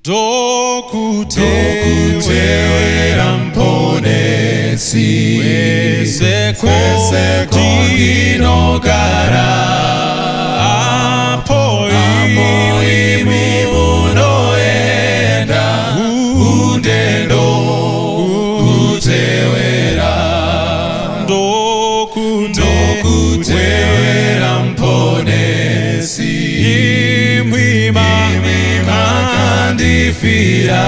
Ndokutewera Muponesi Kwese kwese kwandinogara. Apo Apo imi munoenda, uye ndokutewera. Ndokutewera Muponesi. Imwi Imi makandifira.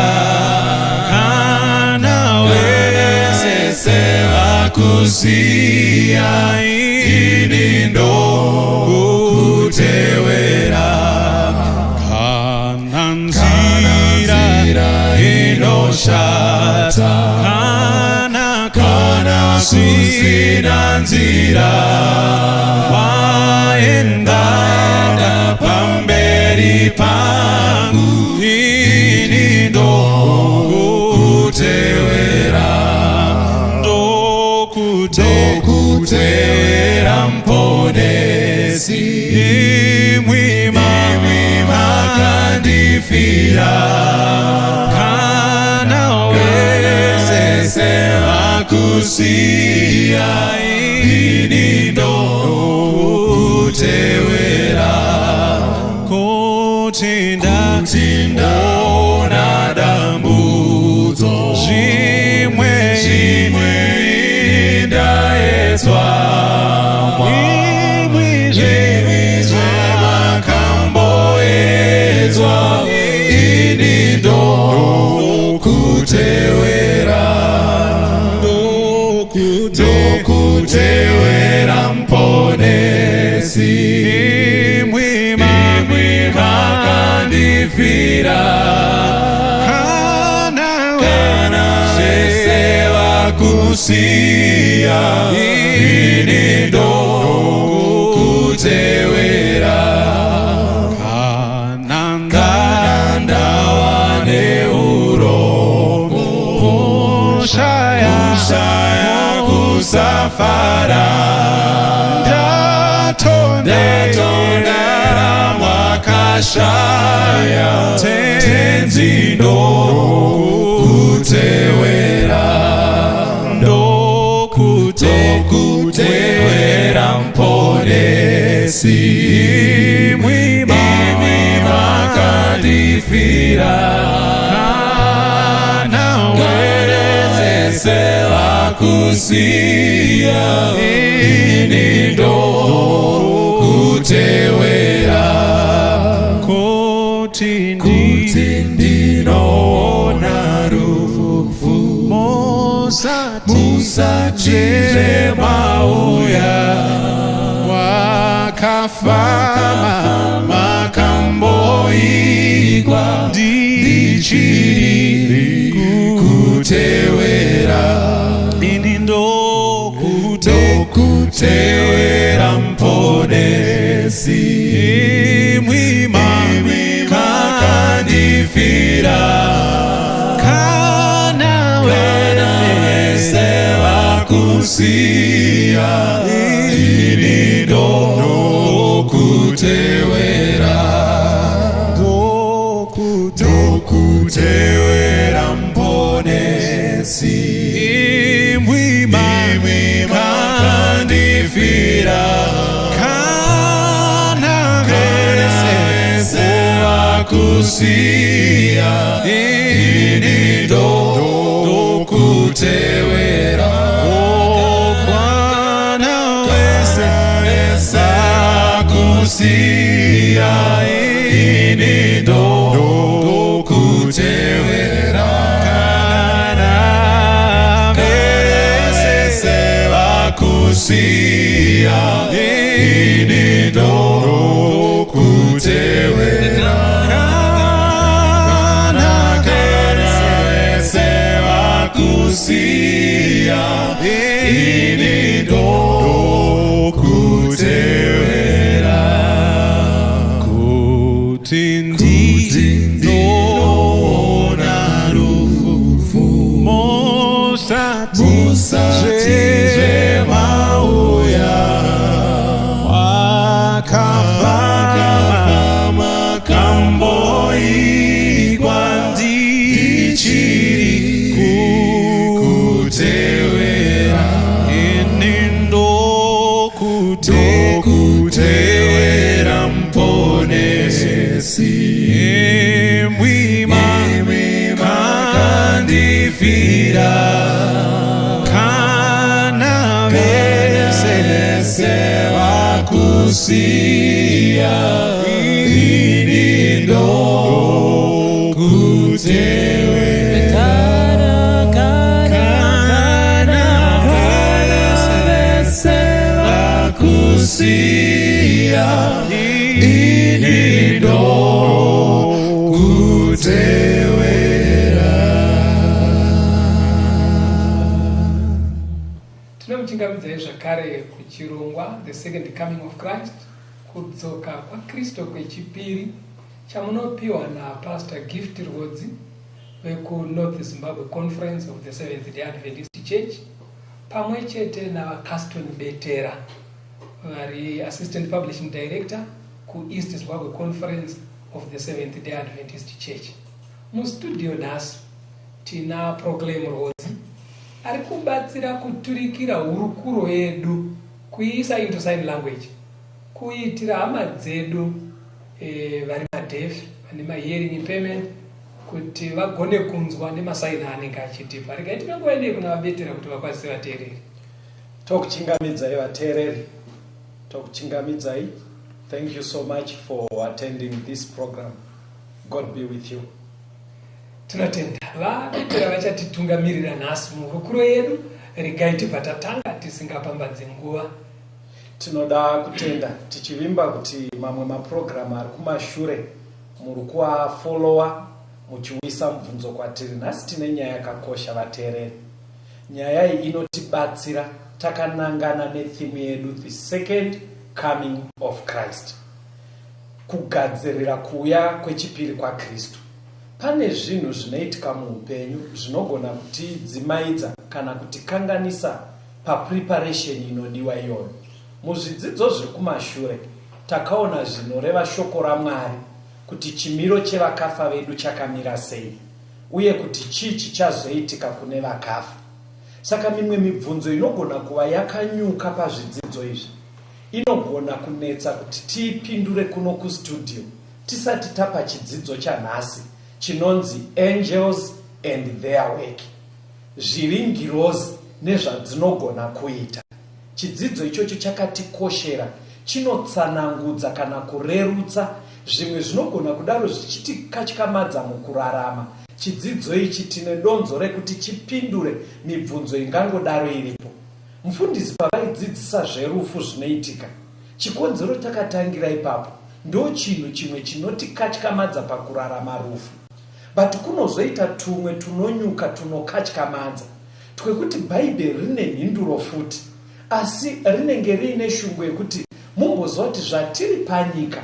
Kana Vese vakusiya, ini ndokutewera. Kana Kana nzira nzira inoshata, kana kana kusina nzira, waenda pamberi pangu, ini ndokutewera. Ndokutewera Muponesi. Imwi Imi makandifira. Kana Vese vakusiya, ini ndokutewera. Kuti Kuti ndaona dambudzo, zvimwe zvimwe ndaedzwa, imwi zvimwe zvemakamboedzwa, ini ndokutewera. Ndokutewera Muponesi. Imwi Imwi makandifira. Kana Kana vese vakusiya, ini ndokutewera. Kana Kana ndawa neurombo, kushaya, kushaya, kusafara, ndatondera mwakashaya, Tenzi, ndokutewera. Ndokutewera Muponesi. Imwi Imi makandifira. Kana Vese vakusiya, ini ndokutewera. Kuti Kuti ndinoona rufu, musati musati mauya, wakafa makamboigwa, ndichiri kutewera. Ini Ndokutewera Muponesi. Imwi Imi makandifira. Kana Kana vese vakusiya, ini ndokutewera. Ndokutewera Muponesi. Imwi Imi makandifira. Kana Kana vese vakusiya, ini ndokutewera. Kana wese Vese vakusiya, ini ndokutewera. Kana Vese vakusiya, ini ndokutewera. Kana Vese vakusiya, ini ndokutewera. Kuti Kuti ndinoona rufu, musati musati mauya, wakafa makamboigwa, Wakandifira kana vese vakusiya, ini ndokutevera. Kana vese vakusiya, ini ndokutevera. Tinomuchingamidzai zvakare kuchirongwa The Second Coming of Christ, kudzoka kwaKristu kwechipiri, chamunopiwa naPastor Gift Rwodzi vekuNorth Zimbabwe Conference of the Seventh Day Adventist Church, pamwe chete navaCaston Betera, vari assistant publishing director kuEast Zimbabwe Conference of the Seventh Day Adventist Church. Mustudio nhasi tina Proclaim Rwodzi, ari kubatsira kuturikira hurukuro yedu kuiisa into sign language, kuitira hama dzedu vari madeaf, vane mahearing impairment, kuti vagone kunzwa nemasaini aanenge achitipa. Regai tipe nguva inei kuna vaBetera kuti vakwazise vateereri. Tokuchingamidzai vateereri, tokuchingamidzai. Thank you so much for attending this program. God be with you. Tinotenda. VaBetera vachatitungamirira nhasi muhurukuro yedu. Regai tibva tatanga tisingapambadzi nguva. Tinoda kutenda, tichivimba kuti mamwe mapurogiramu ari kumashure muri kuafolowa, muchiuyisa mubvunzo kwatiri. Nhasi tine nyaya yakakosha, vateereri. Nyaya iyi inotibatsira takanangana netheme yedu, The Second Coming of Christ, kugadzirira kuuya kwechipiri kwaKristu. Pane zvinhu zvinoitika muupenyu zvinogona kutidzimaidza kana kutikanganisa papreparation inodiwa iyoyo. Muzvidzidzo zvekumashure takaona zvinoreva shoko raMwari kuti chimiro chevakafa vedu chakamira sei, uye kuti chii chichazoitika kune vakafa. Saka mimwe mibvunzo inogona kuva yakanyuka pazvidzidzo izvi inogona kunetsa kuti tiipindure kuno kustudio tisati tapa chidzidzo chanhasi chinonzi Angels and Their Work, zviri ngirozi nezvadzinogona kuita. Chidzidzo ichocho chakatikoshera, chinotsanangudza kana kurerutsa zvimwe zvinogona kudaro zvichitikatyamadza mukurarama. Chidzidzo ichi tine donzo rekuti chipindure mibvunzo ingangodaro iripo. Mufundisi pavaidzidzisa zverufu zvinoitika, chikonzero takatangira ipapo, ndo chinhu chimwe chinotikatyamadza pakurarama, rufu. But kunozoita tumwe tunonyuka tunokatyamadza twekuti Bhaibheri rine mhinduro futi, asi rinenge riine shungu yekuti mumboziva kuti zvatiri panyika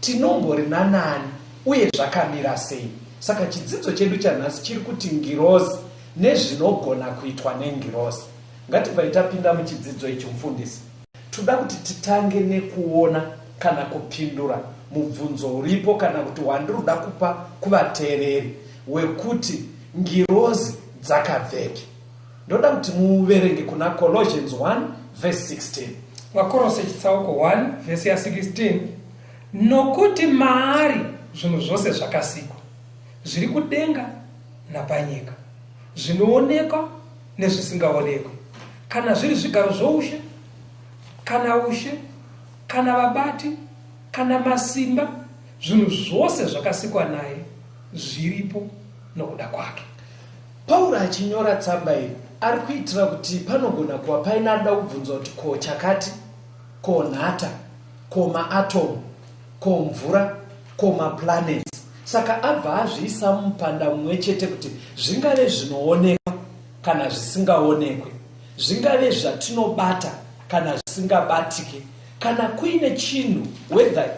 tinomborina nani uye zvakamira sei. Saka chidzidzo chedu chanhasi chiri kuti ngirozi nezvinogona kuitwa nengirozi. Ngatibvai tapinda muchidzidzo ichi, mufundisi. Toda kuti titange nekuona kana kupindura mubvunzo uripo, kana kuti wandiri kuda kupa kuvateereri, wekuti ngirozi dzakabvepi. Ndoda kuti muverenge kuna Colossians 1 verse 16. VaKorose chitsauko 1 vhesi ya16: "Nokuti maari zvinhu zvose zvakasikwa, zviri kudenga napanyika, zvinoonekwa nezvisingaonekwi, kana zviri zvigaro zvoushe, kana ushe, kana vabati, kana masimba, zvinhu zvose zvakasikwa naye, zviripo nokuda kwake." Pauro achinyora tsamba iyi ari kuitira kuti panogona kuva paine anoda kubvunza kuti ko chakati, ko nhata, ko maatomu, ko mvura, ko maplanets. Saka abva azviisa mumupanda mumwe chete kuti zvingave zvinoonekwa kana zvisingaonekwe, zvingave zvatinobata kana zvisingabatiki, kana kuine chinhu, whether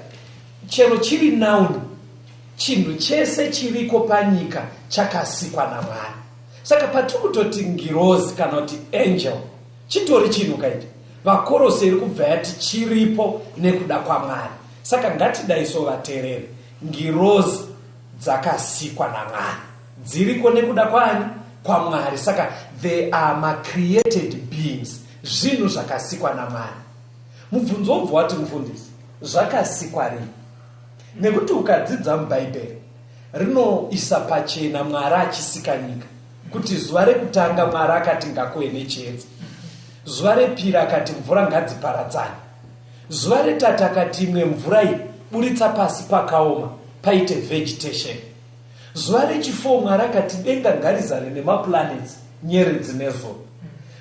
chero chiri noun, chinhu chese chiriko panyika chakasikwa naMwari. Saka patiri kutoti ngirozi kana kuti angel, chitori chinhu kaiti VaKorose iri kubva yati chiripo nekuda kwaMwari. Saka ngatidaiso, vateereri, ngirozi dzakasikwa naMwari, dziriko nekuda kwani? KwaMwari. Saka they are macreated beings, zvinhu zvakasikwa naMwari. Mubvunzo wobva wati, mufundisi, zvakasikwa rini? Nekuti ukadzidza muBhaibheri, rinoisa pachena Mwari achisika nyika. Kuti zuva rekutanga Mwari akati ngakuve nechiedza. Zuva repiri akati mvura ngadziparadzane. Zuva retatu akati imwe mvura iyi buritsa pasi pakaoma paite vegetation. Zuva rechifour Mwari akati denga ngarizare nemaplanets, nyeredzi nezuva.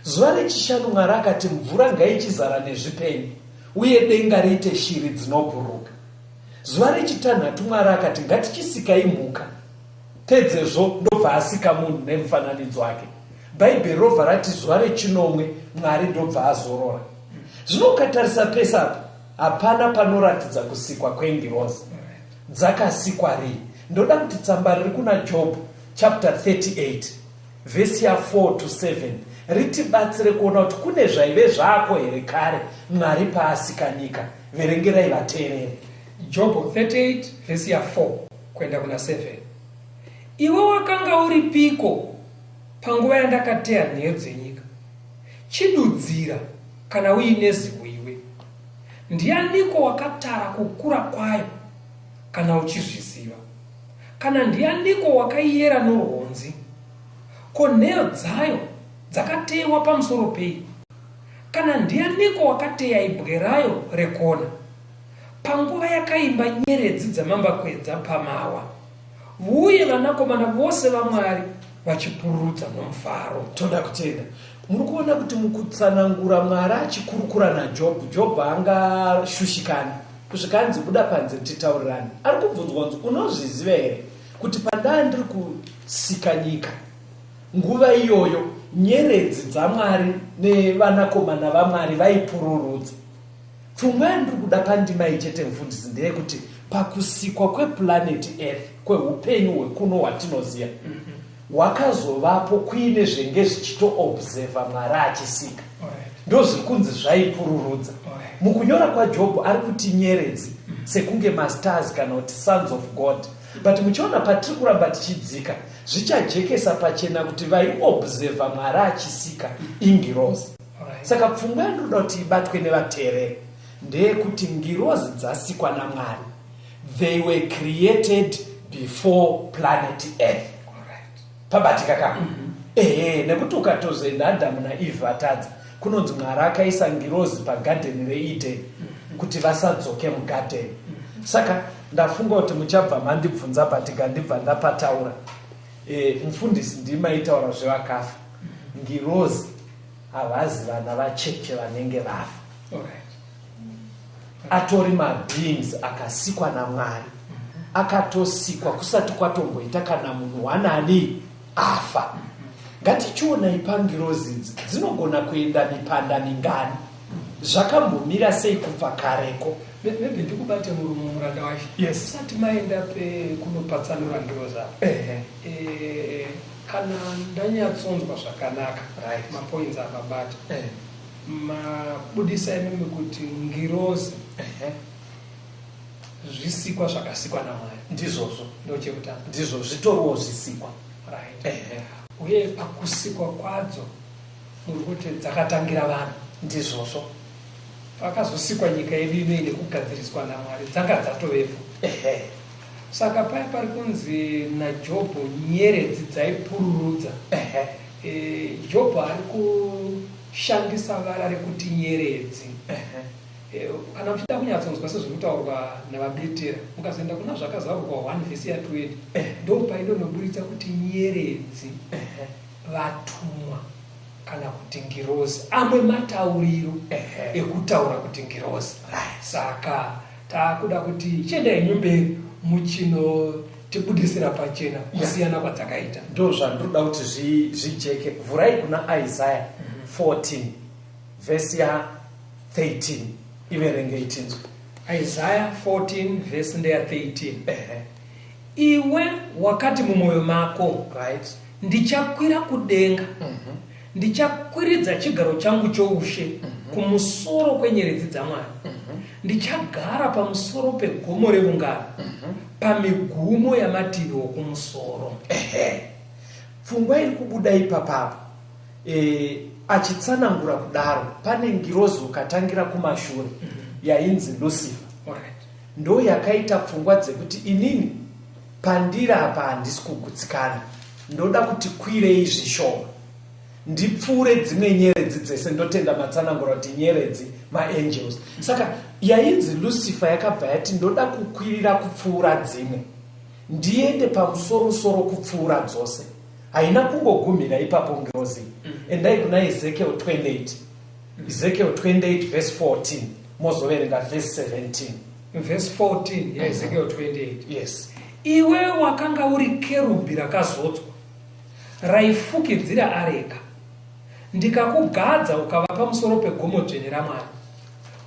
Zuva rechishanu Mwari akati mvura ngaichizara nezvipenyu uye denga riite shiri dzinobhuruka. Zuva rechitanhatu Mwari akati ngatichisikai mhuka. Pedzezvo ndobva asika munhu nemufananidzo wake. Bhaibheri robva rati zuva rechinomwe Mwari ndobva azorora. Zvino ukatarisa pese apa hapana panoratidza kusikwa kwengirozi. Dzakasikwa rii? Ndoda kuti tsamba riri kuna Jobho chapter 38 vhesi ya 4 to 7 ritibatsire kuona kuti kune zvaive zvaako here kare Mwari paasika nyika. Verengerai vateereri. Jobho 38 vhesi ya 4 kuenda kuna 7. Iwe wakanga uripiko panguva yandakateya nheyo dzenyika? Chidudzira kana uine zivo iwe. Ndianiko wakatara kukura kwayo kana uchizviziva? Kana ndianiko wakaiyera norwonzi? Ko nheyo dzayo dzakateyewa pamusoro pei? Kana ndianiko wakateya ibwe rayo rekona? Panguva yakaimba nyeredzi dzamambakwedza pamawa, vuye vanakomana vose vaMwari vachipururudza nomufaro. Toda kutenda. Muri kuona kuti mukutsanangura Mwari achikurukura naJobhu, Jobhu angashushikani kusvika anzi buda panze titaurirane. Ari kubvunzwa kunzi unozviziva here kuti pandaa ndiri kusika nyika nguva iyoyo nyeredzi dzaMwari nevanakomana vaMwari vaipururudza. Pfungwa yandiri kuda pandima iyi chete mufundisi ndeyekuti pakusikwa kweplanet Earth, kweupenyu hwekuno hwatinoziva, hwakazovapo kuine zvenge zvichitoobserva Mwari achisika. Ndozviri kunzi zvaipururudza. Mukunyora kwaJobho ari kuti nyeredzi sekunge mastars kana kuti sons of God. But muchiona patiri kuramba tichidzika zvichajekesa pachena kuti vaiobserva Mwari achisika ingirozi. Saka pfungwa yandinoda kuti ibatwe nevateereri ndeyekuti ngirozi dzasikwa naMwari. They were created before planet Earth. Pabatika ka? Ehe, nekuti ukatozoenda Adamu naEve vatadza, kunonzi Mwari akaisa ngirozi pagadheni reEden kuti vasadzoke mugadheni. Saka ndafunga kuti muchabva mandibvunza but gandibva ndapataura. Mufundisi ndimi maitaura zvevakafa. Ngirozi havazi vana vacheche vanenge vafa. Atori mabeings akasikwa naMwari, akatosikwa kusati kwatomboita kana munhu wanani afa. Ngatichionai pangirozi idzi dzinogona kuenda mipanda mingani, zvakambomira sei kubva kareko. Maybe ndikubate murumo muranda waShe. Yes. Usati maenda kunopatsanura ngirozi apa. Kana ndanyatsonzwa zvakanaka, mapoints amabata. Mabudisa imimi kuti ngirozi zvisikwa zvakasikwa naMwari. Ndizvozvo. Ndochekutanga. Ndizvo, zvitoriwo zvisikwa. Uye pakusikwa kwadzo muri kuti dzakatangira vanhu. Ndizvozvo. Pakazosikwa nyika yedu ino ine kugadziriswa naMwari dzanga dzatovepo. Saka paya pari kunzi naJobho nyeredzi dzaipururudza. Jobho ari kushandisa vara rekuti nyeredzi. Kana muchida kunyatsonzwa sezvinotaurwa naVaBetera, mukazoenda kuna Zvakazarurwa 1 vhesi ya 20, ndopainonoburitsa kuti nyeredzi vatumwa kana kuti ngirozi, amwe matauriro ekutaura kuti ngirozi. Saka takuda kuti chiendai henyu mberi muchinotibudisira pachena kusiyana kwadzakaita. Ndo zvandinoda kuti zvijeke. Vhurai kuna Isaiah 14 vhesi ya 13, iverengei tinzwe. Isaiah 14 vhesi ndeya 13. Iwe wakati mumwoyo mako, Ndichakwira kudenga, ndichakwiridza chigaro changu choushe kumusoro kwenyeredzi dzaMwari, ndichagara pamusoro pegomo revungano, pamigumo yamativi okumusoro. Pfungwa iri kubuda ipapapo, achitsanangura kudaro, pane ngirozi ukatangira kumashure yainzi Lucifer. Ndo yakaita pfungwa dzekuti inini pandiri apa handisi kugutsikana. Ndoda kuti kwirei zvishoma, ndipfuure dzimwe nyeredzi dzese. Ndotenda matsanangura kuti nyeredzi maangels. Saka yainzi Lucifer yakabva yati, ndoda kukwirira kupfuura dzimwe, ndiende pamusorosoro kupfuura dzose. Haina kungogumira ipapo ngirozi. Endai kuna Ezekiel 28, Ezekiel 28 verse 14, mozoverenga verse 17. Verse 14 yaEzekiel 28. Yes. Iwe wakanga uri kerubhi rakazodzwa raifukidzira areka, ndikakugadza ukava pamusoro pegomo dzvene raMwari.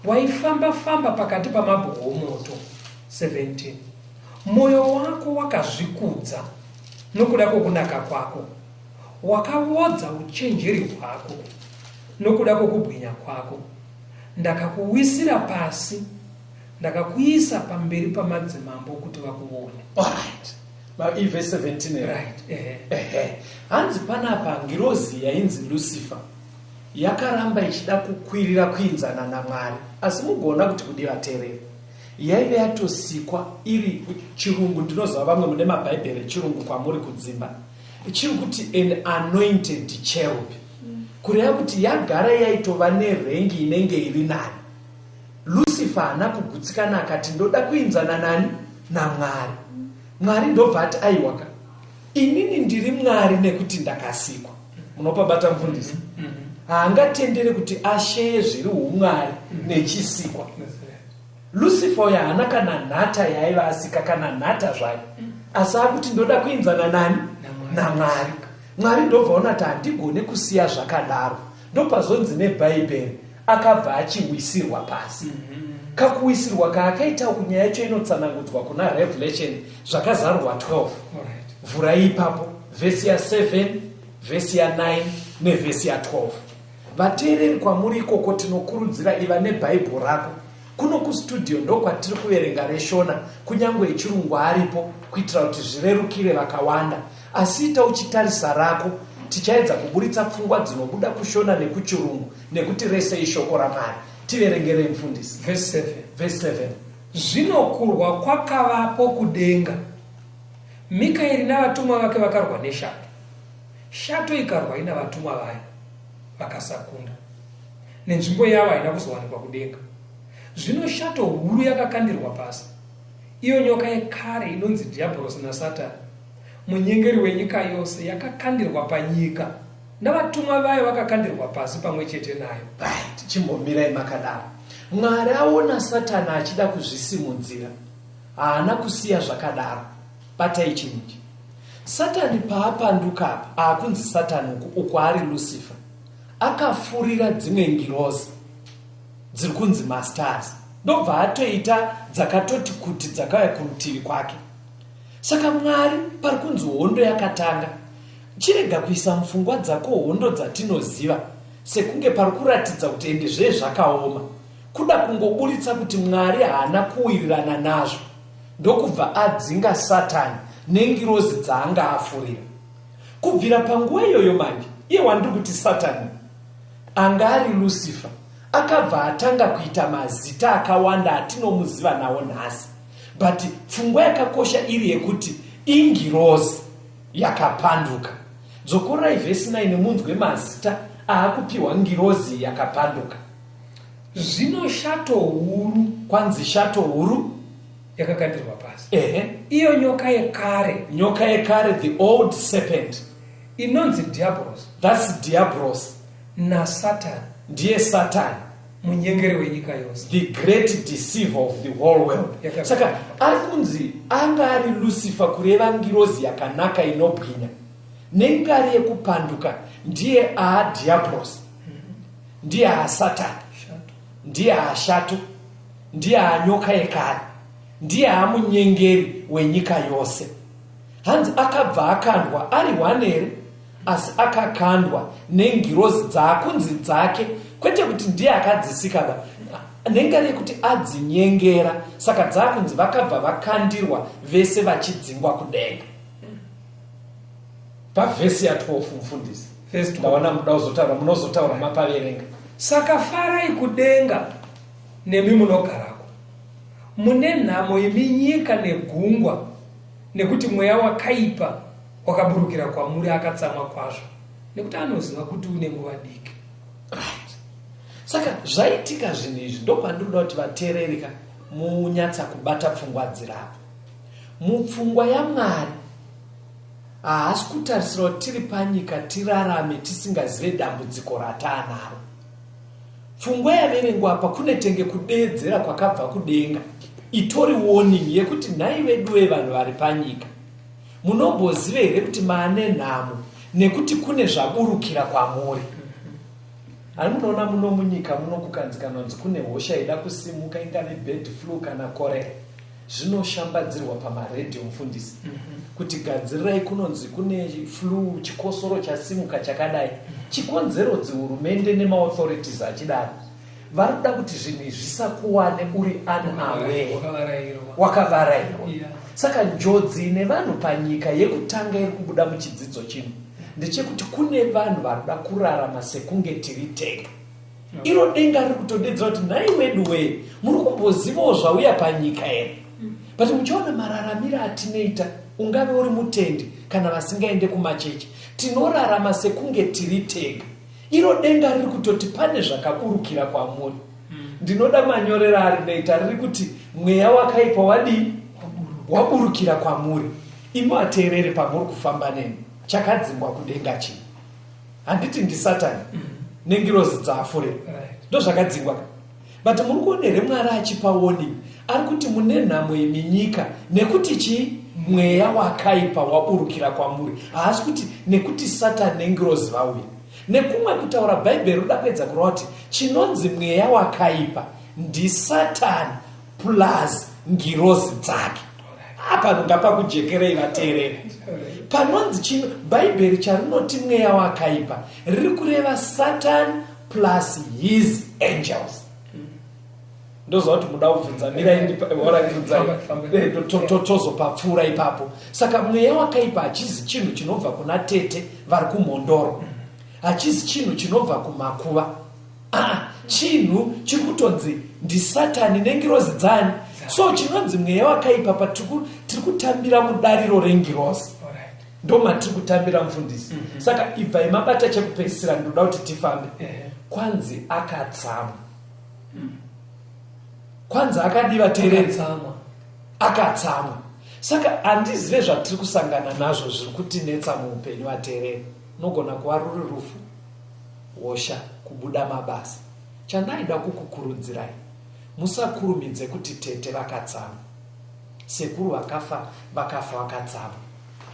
Waifamba-famba pakati pamabwe omoto. 17 Mwoyo wako wakazvikudza nokuda kwokunaka kwako, wakaodza uchenjeri hwako nokuda kwokubwinya kwako. Ndakakuwisira pasi, ndakakuisa pamberi pamadzimambo kuti vakuone. Alright, ivhesi 17 here? Right, ehe. Ehe, hanzi panapa ngirozi yainzi Lucifer yakaramba ichida kukwirira kuinzana naMwari, asi mugoona kuti kudi vateereri, yaive yatosikwa iri chirungu. Ndinoziva vamwe mune mabhaibheri echirungu kwamuri kudzimba, chiri kuti an anointed cherub, kureva kuti yagara yaitova nerank inenge iri nani. Lucifer haana kugutsikana, akati ndoda kuinzana nani? NaMwari. Mwari ndobva ati, aiwaka, inini ndiri Mwari nekuti ndakasikwa. Munopabata, mufundisi? Haangatendere kuti asheye zviri umwari nechisikwa. Lucifer uyo haana kana nhata yaaiva asika, kana nhata zvayo, asi akuti ndoda kuinzana nani? NaMwari. Mwari ndobva ona kuti handigone kusiya zvakadaro. Ndopazonzi nebhaibheri akabva achiwisirwa pasi. Kakuwisirwa kaakaita uku, nyaya yacho inotsanangudzwa kuna Revelation, Zvakazarurwa 12. Vhurai ipapo vhesi ya7, vhesi ya9 nevhesi ya12. Vateereri kwamuri ikoko, tinokurudzira, iva nebhaibheri rako. Kuno kustudio ndokwatiri kuverenga reShona, kunyange echirungu aripo kuitira kuti zvirerukire vakawanda, asi ita uchitarisa rako. Tichaedza kuburitsa pfungwa dzinobuda kuShona nekuchirungu, nekuti rese ishoko raMwari. Tiverengerei, mufundisi. Verse 7. Verse 7. Zvino kurwa kwakavapo kudenga. Mikaeri navatumwa vake vakarwa neshato. Shato ikarwa ina vatumwa vayo, vakasakunda, nenzvimbo yavo haina kuzowanikwa kudenga. Zvino shato huru yakakandirwa pasi, iyo nyoka yekare inonzi Dhiabhorosi naSatani, munyengeri wenyika yose, yakakandirwa panyika, navatumwa vayo vakakandirwa pasi pamwe chete nayo. Right, chimbomirai makadaro. Mwari aona Satani achida kuzvisimudzira, haana kusiya zvakadaro. Batai chinhu ichi. Satani paapanduka apa, aakunzi Satani uku, uku ari Lucifer, akafurira dzimwe ngirozi dziri kunzi mastars, ndobva atoita dzakatoti kuti dzakauya kurutivi kwake. Saka Mwari pari kunzi hondo yakatanga. Chirega kuisa mupfungwa dzako hondo dzatinoziva sekunge pari kuratidza kuti ende zvee zvakaoma. Kuda kungoburitsa kuti Mwari haana kuwirirana nazvo, ndokubva adzinga Satani nengirozi dzaanga afurira. Kubvira panguva iyoyo manje, iye wandiri kuti Satani anga ari Lucifer akabva atanga kuita mazita akawanda atinomuziva nawo nhasi, but pfungwa yakakosha iri yekuti ingirozi yakapanduka. Dzokorai vhesi 9 munzwe mazita aakupiwa ngirozi yakapanduka. Zvino shato huru, Kwanzi shato huru yakakandirwa pasi, Ehe. Iyo nyoka yekare, Nyoka yekare, the old serpent, inonzi Dhiabhorosi That's Diablos. naSatani, Ndiye Satani, munyengeri wenyika yose. The great deceiver of the whole world. Saka ari kunzi anga ari Lucifer, kureva ngirozi yakanaka inobwinya, nengari yekupanduka ndiye aadhiabros, ndiye aSatani, Shato. Ndiye aashato, ndiye aanyoka yekare, ndiye aamunyengeri wenyika yose. Hanzi akabva akandwa ari one here? Asi akakandwa nengirozi dzaakunzi dzake, kwete kuti ndiye akadzisika ba, nengari yekuti adzinyengera. Saka dzaakunzi vakabva vakandirwa vese vachidzingwa kudenga. Pavhesi ya12, mufundisi. Verse 12. Ndaona muda kuzotaura, munozotaura mapaverenga. Saka farai kudenga nemi munogarako. Mune nhamo imi nyika negungwa, nekuti mweya wakaipa Wakaburukira kwamuri akatsamwa kwazvo, nekuti anoziva kuti une nguva diki. Right. Saka zvaitika zvinhu izvi ndopandinoda kuti vateereri ka munyatsa kubata pfungwa dzirapo. Mupfungwa yaMwari haasi kutarisira kuti tiri panyika tirarame tisingazive dambudziko rataanaro. Pfungwa yaverengwa apa kune tenge kudeedzera kwakabva kudenga itori warning yekuti nhai veduwe vanhu vari panyika munomboziva here kuti maane nhamo nekuti kune zvaburukira kwamuri. Hani munoona muno munyika muno kukanzi kanonzi kune hosha ida kusimuka ingave bird flu kana korera zvinoshambadzirwa pamaredhiyo mufundisi mm -hmm. kuti gadzirirai kunonzi kune flu chikosoro chasimuka chakadai mm -hmm. chikonzero dzihurumende nemaauthorities achidaro vari kuda kuti zvinhu izvi zvisakuwane uri unaware wakavarairwa yeah. Saka njodzi ine vanhu panyika yekutanga iri kubuda muchidzidzo chino ndechekuti kune vanhu vari kuda kurarama sekunge tiri tega. Iro denga riri kutodedzera kuti nhai wedu wee muri kumbozivawo zvauya panyika here? But muchiona mararamiro atinoita ungave uri mutendi kana vasingaende kumachechi tinorarama sekunge tiri tega. Iro denga riri kutoti pane zvakaburukira kwamuri. Ndinoda manyorero arinoita riri kuti mweya wakaipa wadii? Waburukira kwamuri. Imi vateereri pamuri kufamba neni chakadzingwa kudenga chii? Handiti ndisatani mm. nengirozi dzaafurira ndozvakadzingwa ka but muri kuona here Mwari achipa warning ari kuti mune nhamo yeminyika nekuti chii mweya wakaipa waburukira kwamuri haasi kuti nekuti satani nengirozi vauya nekumwe kutaura bhaibheri roda kuedza kureva kuti chinonzi mweya wakaipa ndisatani plus ngirozi dzake apa ngapakujekerei vateereri panonzi chino bhaibheri charinoti mweya wakaipa riri kureva satan plus his angels ndoziva kuti muda kubvunza mirai tozopapfuura ipapo saka mweya wakaipa hachizi chinhu chinobva kuna tete vari kumhondoro hachizi chinhu chinobva kumakuva aa chinhu chiri kutonzi ndisatani nengirozi dzani so chinonzi mweya wakaipa pa tiri kutambira mudariro rengirozi ndomatiri kutambira mufundisi mm -hmm. saka ibvai mabata chekupedzisira ndinoda kuti tifambe kwanzi akatsamwa mm. Kwanzi akadiva tereri akatsamwa. Saka handizive zvatiri kusangana nazvo zviri kutinetsa muupenyu vateereri. Unogona kuva ruri rufu, hosha, kubuda mabasa. Chandaida kukukurudzirai, musakurumidze kuti tete vakatsamwa. Sekuru vakafa vakafa vakatsamwa.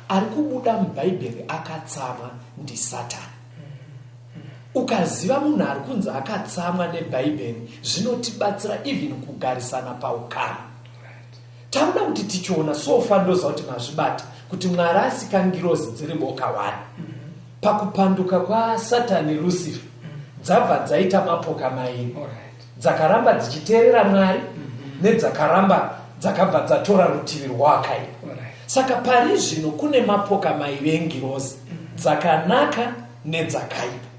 Ari kubuda muBhaibheri akatsamwa ndiSatani. Ukaziva munhu ari kunzi akatsamwa nebhaibheri zvinotibatsira even kugarisana paukama. Takuda kuti tichiona sofa ndoziva kuti mazvibata kuti Mwari asika ngirozi dziri boka one. Pakupanduka kwaSatani Lucifer dzabva dzaita mapoka mairi. Dzakaramba dzichiteerera Mwari nedzakaramba dzakabva dzatora rutivi rwaakaipa. Saka pari zvino kune mapoka mairi engirozi dzakanaka nedzakaipa.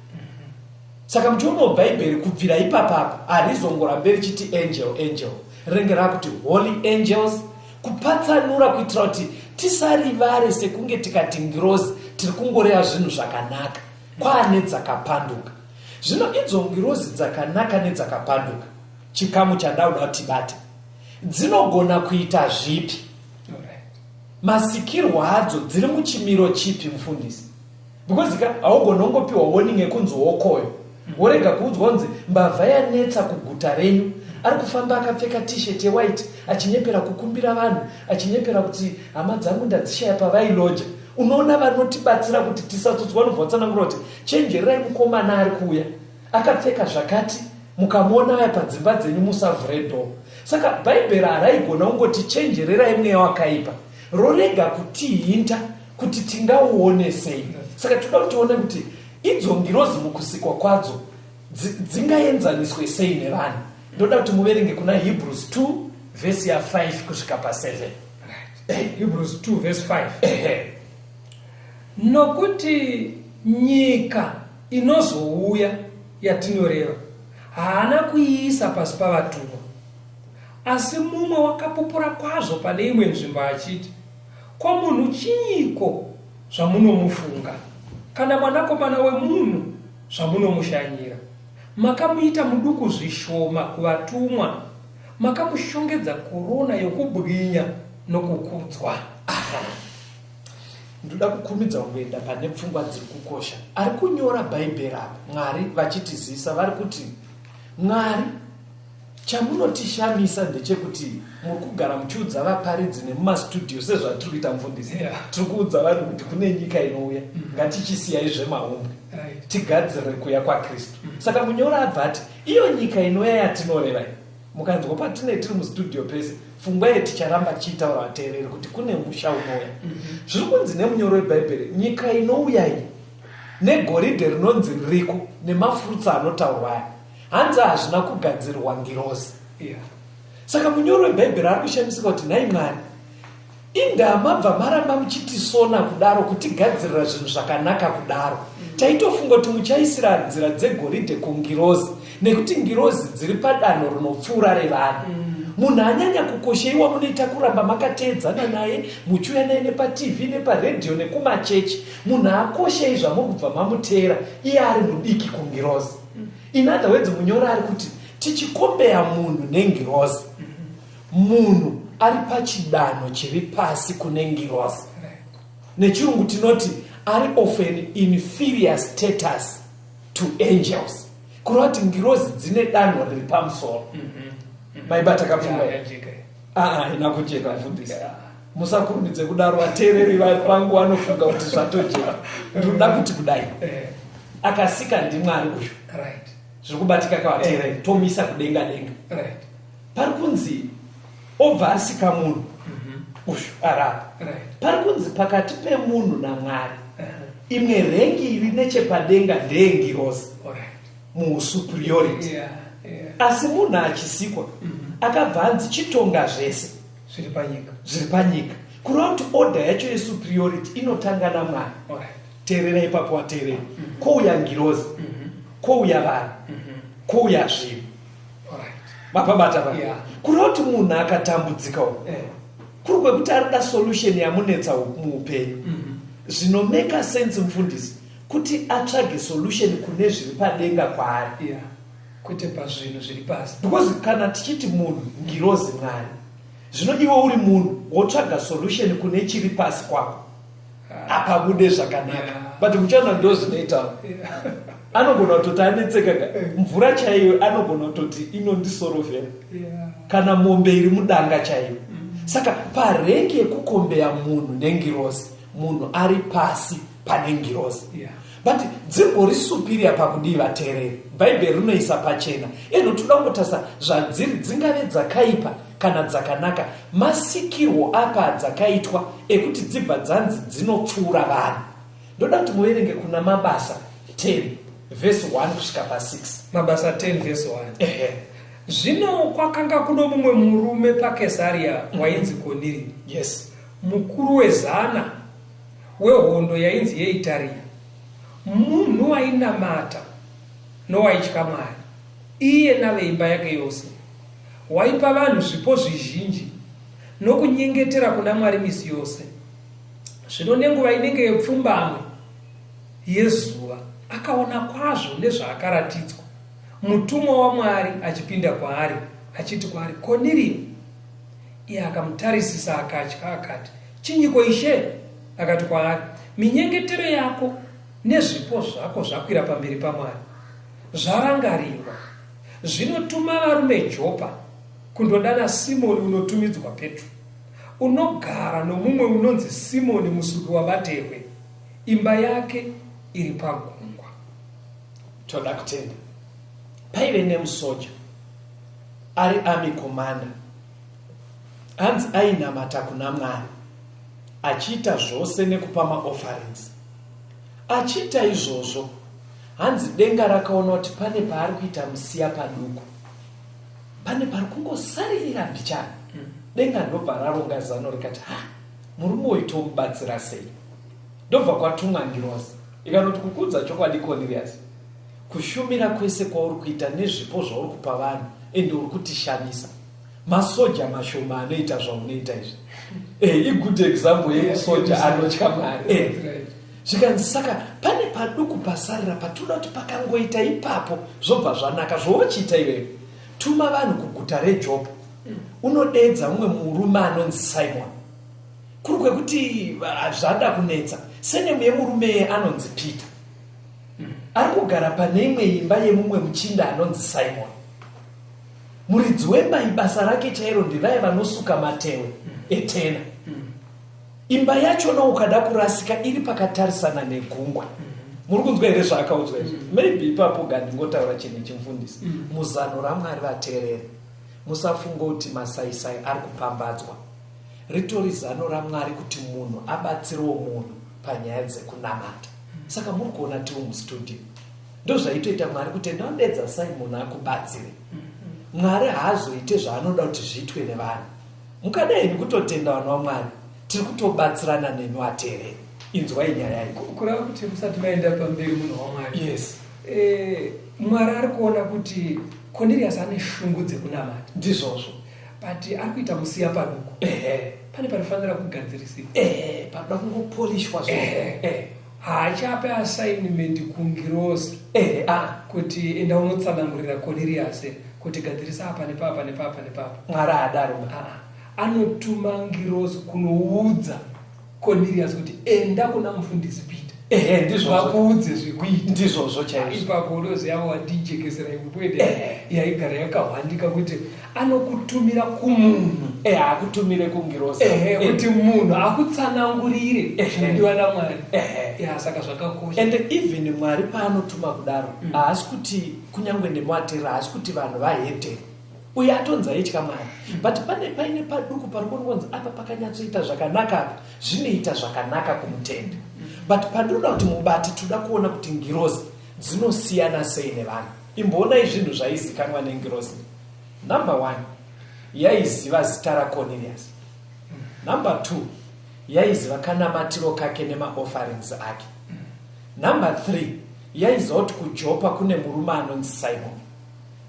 Saka muchionawo Bhaibheri kubvira ipapapa harizongorambe richiti angel angel rinenge rakuti holy angels kupatsanura kuitira kuti tisarivare sekunge tikati ngirozi tiri kungoreva zvinhu zvakanaka kwaane dzakapanduka. Zvino idzo ngirozi dzakanaka nedzakapanduka chikamu chandauda kuti tibate dzinogona kuita zvipi? Masikirwo adzo dziri muchimiro chipi mufundisi? Because ka haugoni ungopiwa warning yekunzi wokoyo worega kuudzwa kunzi mbavha yanetsa kuguta renyu ari kufamba akapfeka t-shirt yewhite achinyepera kukumbira vanhu achinyepera kuti hama dzangu ndadzishaya pavailoja unoona vanotibatsira kuti tisatsotswa vanobva vatsanangura kuti chenjererai mukomana ari kuuya akapfeka zvakati mukamuona aya padzimba dzenyu musavhure door saka bhaibheri haraigona kungoti chenjererai mweya wakaipa rorega kutihinta kuti tingauone sei saka tinoda kuti tione kuti idzo ngirozi mukusikwa kwadzo dzingaenzaniswe sei nevanhu ndoda kuti muverenge kuna Hebrews 2 vhesi ya 5 kusvika pa7 Hebrews 2 verse 5 nokuti nyika inozouya yatinoreva haana kuiisa pasi pavatumwa asi mumwe wakapupura kwazvo pane imwe nzvimbo achiti ko munhu chinyiko Zvamunomufunga, kana mwanakomana wemunhu, zvamunomushanyira. Makamuita muduku zvishoma kuvatumwa, makamushongedza korona yokubwinya nokukudzwa. Ndoda kukurumidza kungoenda pane pfungwa dziri kukosha. Ari kunyora Bhaibheri apa, Mwari vachitizivisa, vari kuti, Mwari, chamunotishamisa ndechekuti muri kugara muchiudza vaparidzi nemumastudio sezvatiri kuita, mufundisi. Tiri kuudza vanhu kuti kune nyika inouya, ngatichisiyai zvemahumbwe, tigadzirire kuuya kwaKristu. Saka munyori abva ati iyo nyika inouya yatinoreva iyi, mukanzwa patine tiri mustudio pese, pfungwa iyi ticharamba tichiitaura vateereri kuti kune musha unouya. Zviri kunzi nemunyoro webhaibheri, nyika inouya iyi negoridhe rinonzi ririko nemafurutsi anotaurwa aya, hanzi hazvina kugadzirwa ngirozi. Saka munyori webhaibheri ari kushamisika kuti, nhai Mwari, indaa mabva maramba muchitisona kudaro, kutigadzirira zvinhu zvakanaka kudaro? Taitofunga kuti muchaisira nzira dzegoridhe kungirozi, nekuti ngirozi dziri padanho rinopfuura revanhu. Munhu anyanya kukosheiwa munoita kuramba makateedzana naye, muchiuya naye nepaTV, neparedhiyo, nekumachechi. Munhu akoshei zvamuri kubva mamuteera, iye ari mudiki kungirozi? In other words, munyori ari kuti tichikombeya munhu nengirozi, munhu ari pachidanho chiri pasi kune ngirozi. Nechirungu tinoti ari of an inferior status to angels, kureva kuti ngirozi dzine danho riri pamusoro. Maibata kapfungwa? Yeah, yajeka. Aa, haina kujeka, mufundisi. Musakurumidze kudaro, vateereri vangu vanofunga kuti zvatojeka. Ndinoda kuti kudai, akasika ndiMwari uyu. Zviri kubatika kavateereri? Tomisa kudenga denga. Pari kunzi obva asika munhu uyu arapa. Pari kunzi pakati pemunhu naMwari, imwe rank iri nechepadenga ndeyengirozi muusuperiority. Asi munhu achisikwa akabva anzi chitonga zvese zviri panyika. Zviri panyika, kureva kuti order yacho yesuperiority inotanga naMwari. Teerera ipapo, wateerera, kouya ngirozi, kouya vanhu, kouya zvinhu. Mapabata pa? Kureva kuti munhu akatambudzika uku, kuri kwekuti arida solution yamunetsa muupenyu, zvinomeka sense, mufundisi, kuti atsvage solution kune zviri padenga kwaari. Kwete pazvinhu zviri pasi. Because kana tichiti munhu, ngirozi, Mwari, zvino iwe uri munhu wotsvaga solution kune chiri pasi kwako, apabude zvakanaka. But muchaona ndo zvinoita, anogona kutoti anetseka ka, mvura chaiyo anogona kutoti inondisorovhera, kana mombe iri mudanga chaiyo. Saka parank yekukombeya munhu nengirozi, munhu ari pasi pane ngirozi. But dzingori superior pakudii, vateereri? Bhaibheri rinoisa pachena eno. Toda kungotarisa zvadziri, dzingave dzakaipa kana dzakanaka, masikirwo apa dzakaitwa ekuti dzibva dzanzi dzinopfuura vanhu. Ndoda kuti muverenge kuna Mabasa 10 vhesi 1 kusvika pa6. Mabasa 10 vhesi 1. Ehe. Zvino kwakanga kuno mumwe murume paKesaria wainzi Koniri, mukuru wezana wehondo yainzi yeItaria, munhu wainamata nowaitya Mwari, iye naveimba yake yose. Waipa vanhu zvipo zvizhinji nokunyengetera kuna Mwari misi yose. Zvino nenguva inenge yepfumbamwe yezuva akaona kwazvo nezvaakaratidzwa, mutumwa waMwari achipinda kwaari, achiti kwaari, Konirio! Iye akamutarisisa akatya, akati, Chinyiko, Ishe? Akati kwaari, Minyengetero yako nezvipo zvako zvakwira pamberi paMwari, zvarangarirwa. Zvino tuma varume Jopa kundodana Simoni unotumidzwa Petro, unogara nomumwe unonzi Simoni musuki wamatehwe, imba yake iri pagungwa. Toda kutenda. Paive nemusoja ari army commander, hanzi ainamata kuna Mwari, achiita zvose nekupa maofferings. Achiita izvozvo, hanzi denga rakaona kuti pane paari kuita musiya paduku, pane pari kungosaririra mbichana. Denga ndobva raronga zano rikati, ha, murume uyu tomubatsira sei? Ndobva kwatumwa ngirozi ikanoti, kukudza chokwadi, Cornelius, kushumira kwese kwauri kuita nezvipo zvauri kupa vanhu, ende uri kutishamisa. Masoja mashoma anoita zvaunoita izvi. Igood example yemusoja anotya Mwari. Zvikanzi saka pane paduku pasarira patinoda kuti pakangoita ipapo zvobva zvanaka. Zvouchiita iwewe, tuma vanhu kuguta reJopa, unodeedza mumwe murume anonzi Simon. Kuri kwekuti zvada kunetsa, senemu yemurume iye anonzi Peter. Ari kugara pane imwe imba yemumwe muchinda anonzi Simon. Muridzi wemba iyi basa rake chairo ndevaya vanosuka matewe etena. Imba yachona ukada kurasika iri pakatarisana negungwa. Muri kunzwa here zvaakaudzwa izvi? Maybe ipapo gandingotaura chinhu ichi mufundisi. Muzano raMwari vateereri, musafunga kuti masaisai ari kupambadzwa. Ritori zano raMwari kuti munhu abatsirewo munhu panyaya dzekunamata. Saka muri kuona tiri mustudio. Ndozvaitoita Mwari kuti enda unodedza Simon akubatsire. Mwari haazoite zvaanoda kuti zviitwe nevanhu. Mukada henyu kutotenda vanhu vaMwari, tiri kutobatsirana nemi vateereri. Inzwai nyaya iyi. Kureva kuti musati maenda pamberi munhu waMwari. Yes. Mwari ari kuona kuti Cornelius ane shungu dzekunamata. Ndizvozvo. But ari kuita musiya paduku. Ehe. Pane panofanira kugadzirisika. Ehe, panoda kungopolishwa zvo. Ehe. Ehe. Haachape assignment kungirozi. Ehe, ah. Kuti enda unotsanangurira Cornelius kuti gadzirisa apa nepapa nepapa nepapa. Mwari haadaro. Ah, anotuma ngirozi kunoudza Cornelius kuti enda kuna mufundisi Peter. Ehe, ndizvozvo. Vakuudze zvekuita. Ndizvozvo chaizvo. Ipapo unoziva wandijekesera imwe yaigara yakahwandika kuti anokutumira kumunhu. Ehe, akutumire kungirozi. Ehe, kuti munhu akutsanangurire zvinodiwa naMwari. Ehe. Ya, saka zvakakosha. And even Mwari paanotuma kudaro, haasi kuti kunyange nemuatera, haasi kuti vanhu vahedheni. Uye atonzi aitya Mwari. But pane paine paduku pari kunonzi apa pakanyatsoita zvakanaka apa, zvinoita zvakanaka kumutenda. But pandinoda kuti mubate, toda kuona kuti ngirozi dzinosiyana sei nevanhu. Imboonai zvinhu zvaizikanwa nengirozi. Number 1, yaiziva zita raCornelius. Number 2, yaiziva kanamatiro kake nemaofferings ake. Number 3, yaiziva kuti kuJopa kune murume anonzi Simon.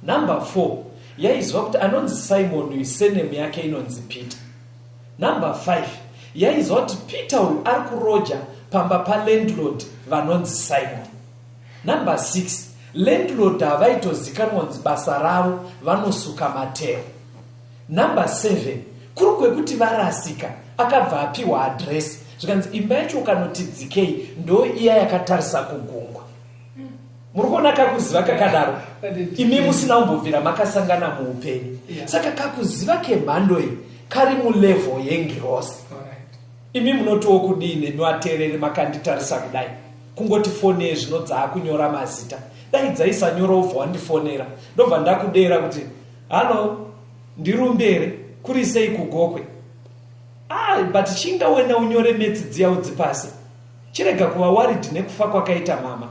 Number 4, yaiziva kuti anonzi Simon uyu surname yake inonzi Peter. Number 5, yaiziva kuti Peter uyu ari kuroja pamba palandlord vanonzi Simon. Number 6, landlord havaitozikanwa kunzi basa ravo vanosuka matehwe. Number 7, kuri kwekuti varasika akabva apiwa address zvikanzi imba yacho ukanoti dzikei ndo iya yakatarisa kugungwa. Muri kuona kakuziva kakadaro imi musina kumbobvira makasangana muupenyu. Saka kakuziva kemhando iyi kari mulevel yengirozi. Imi munotiwo kudii nemi vateereri makanditarisa kudai? Kungoti foni yezvino dzaakunyora mazita, dai dzaisanyora wobva wandifonera ndobva ndakudeera kuti hallo ndirumbi here, kuri sei kuGokwe? Ah, but chinga wena unyore metsi dziya udzipase. Chirega kuva worried nekufa kwakaita mama.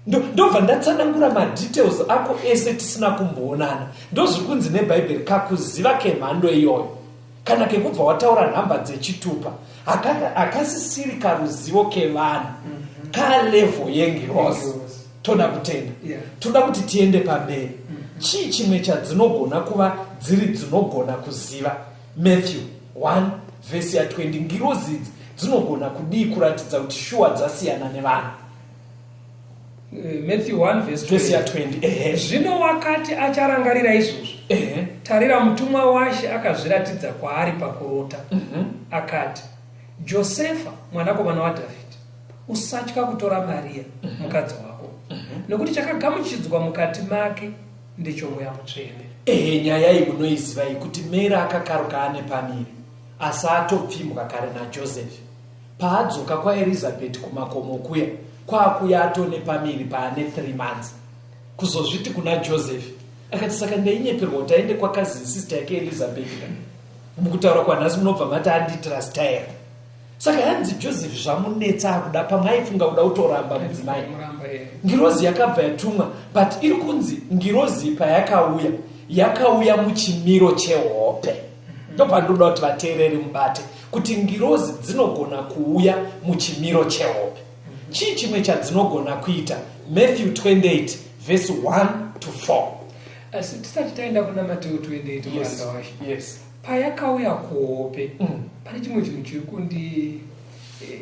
Ndobva ndatsanangura madetails ako ese tisina kumboonana. Ndozviri kunzi neBhaibheri kakuziva kemhando iyoyo. Kana kekubva wataura nhamba dzechitupa hakasisiri karuzivo kevanhu, kalevel yengirozi. Toda kutenda, toda kuti tiende pamberi. Chii chimwe chadzinogona kuva dziri dzinogona kuziva? Matthew 1 vhesi ya 20, ngirozi idzi dzinogona kudii kuratidza kuti shuwa dzasiyana nevanhu? Matthew 1 verse Vhesi ya 20. 20. Ehe. Zvino wakati acharangarira izvozvo, tarira mutumwa waShe akazviratidza kwaari pakurota, akati, Josefa mwanakomana waDhavhidhi, usatya kutora Maria mukadzi wako, nokuti chakagamuchidzwa mukati make ndechomweya mutsvene. Ehe, nyaya iyi munoiziva iyi kuti Mary akakaruka ane pamiri asi atopfimbwa kare naJoseph. Paadzoka kwaErizabeth kumakomo kuya, kwakuya atone pamiri paane 3 months. Kuzozviti kuna Joseph, akati saka ndainyeperwa kuti aende kwacousin sister yake Elizabeth. Mukutaura kwanhasi munobva mati andiitira style. Saka hanzi Joseph zvamunetsa akuda pamwe aifunga kuda kutoramba mudzimai. Ngirozi yakabva yatumwa, but iri kunzi ngirozi payakauya yakauya muchimiro chehope. Ndopandinoda kuti vateereri mubate kuti ngirozi dzinogona kuuya muchimiro chehope. Chii chimwe chadzinogona kuita? Matthew 28 verse 1 to 4. Asi tisati taenda kuna Mateo 28, muranda waShe, Yes. payakauya kuhope, pane chimwe chinhu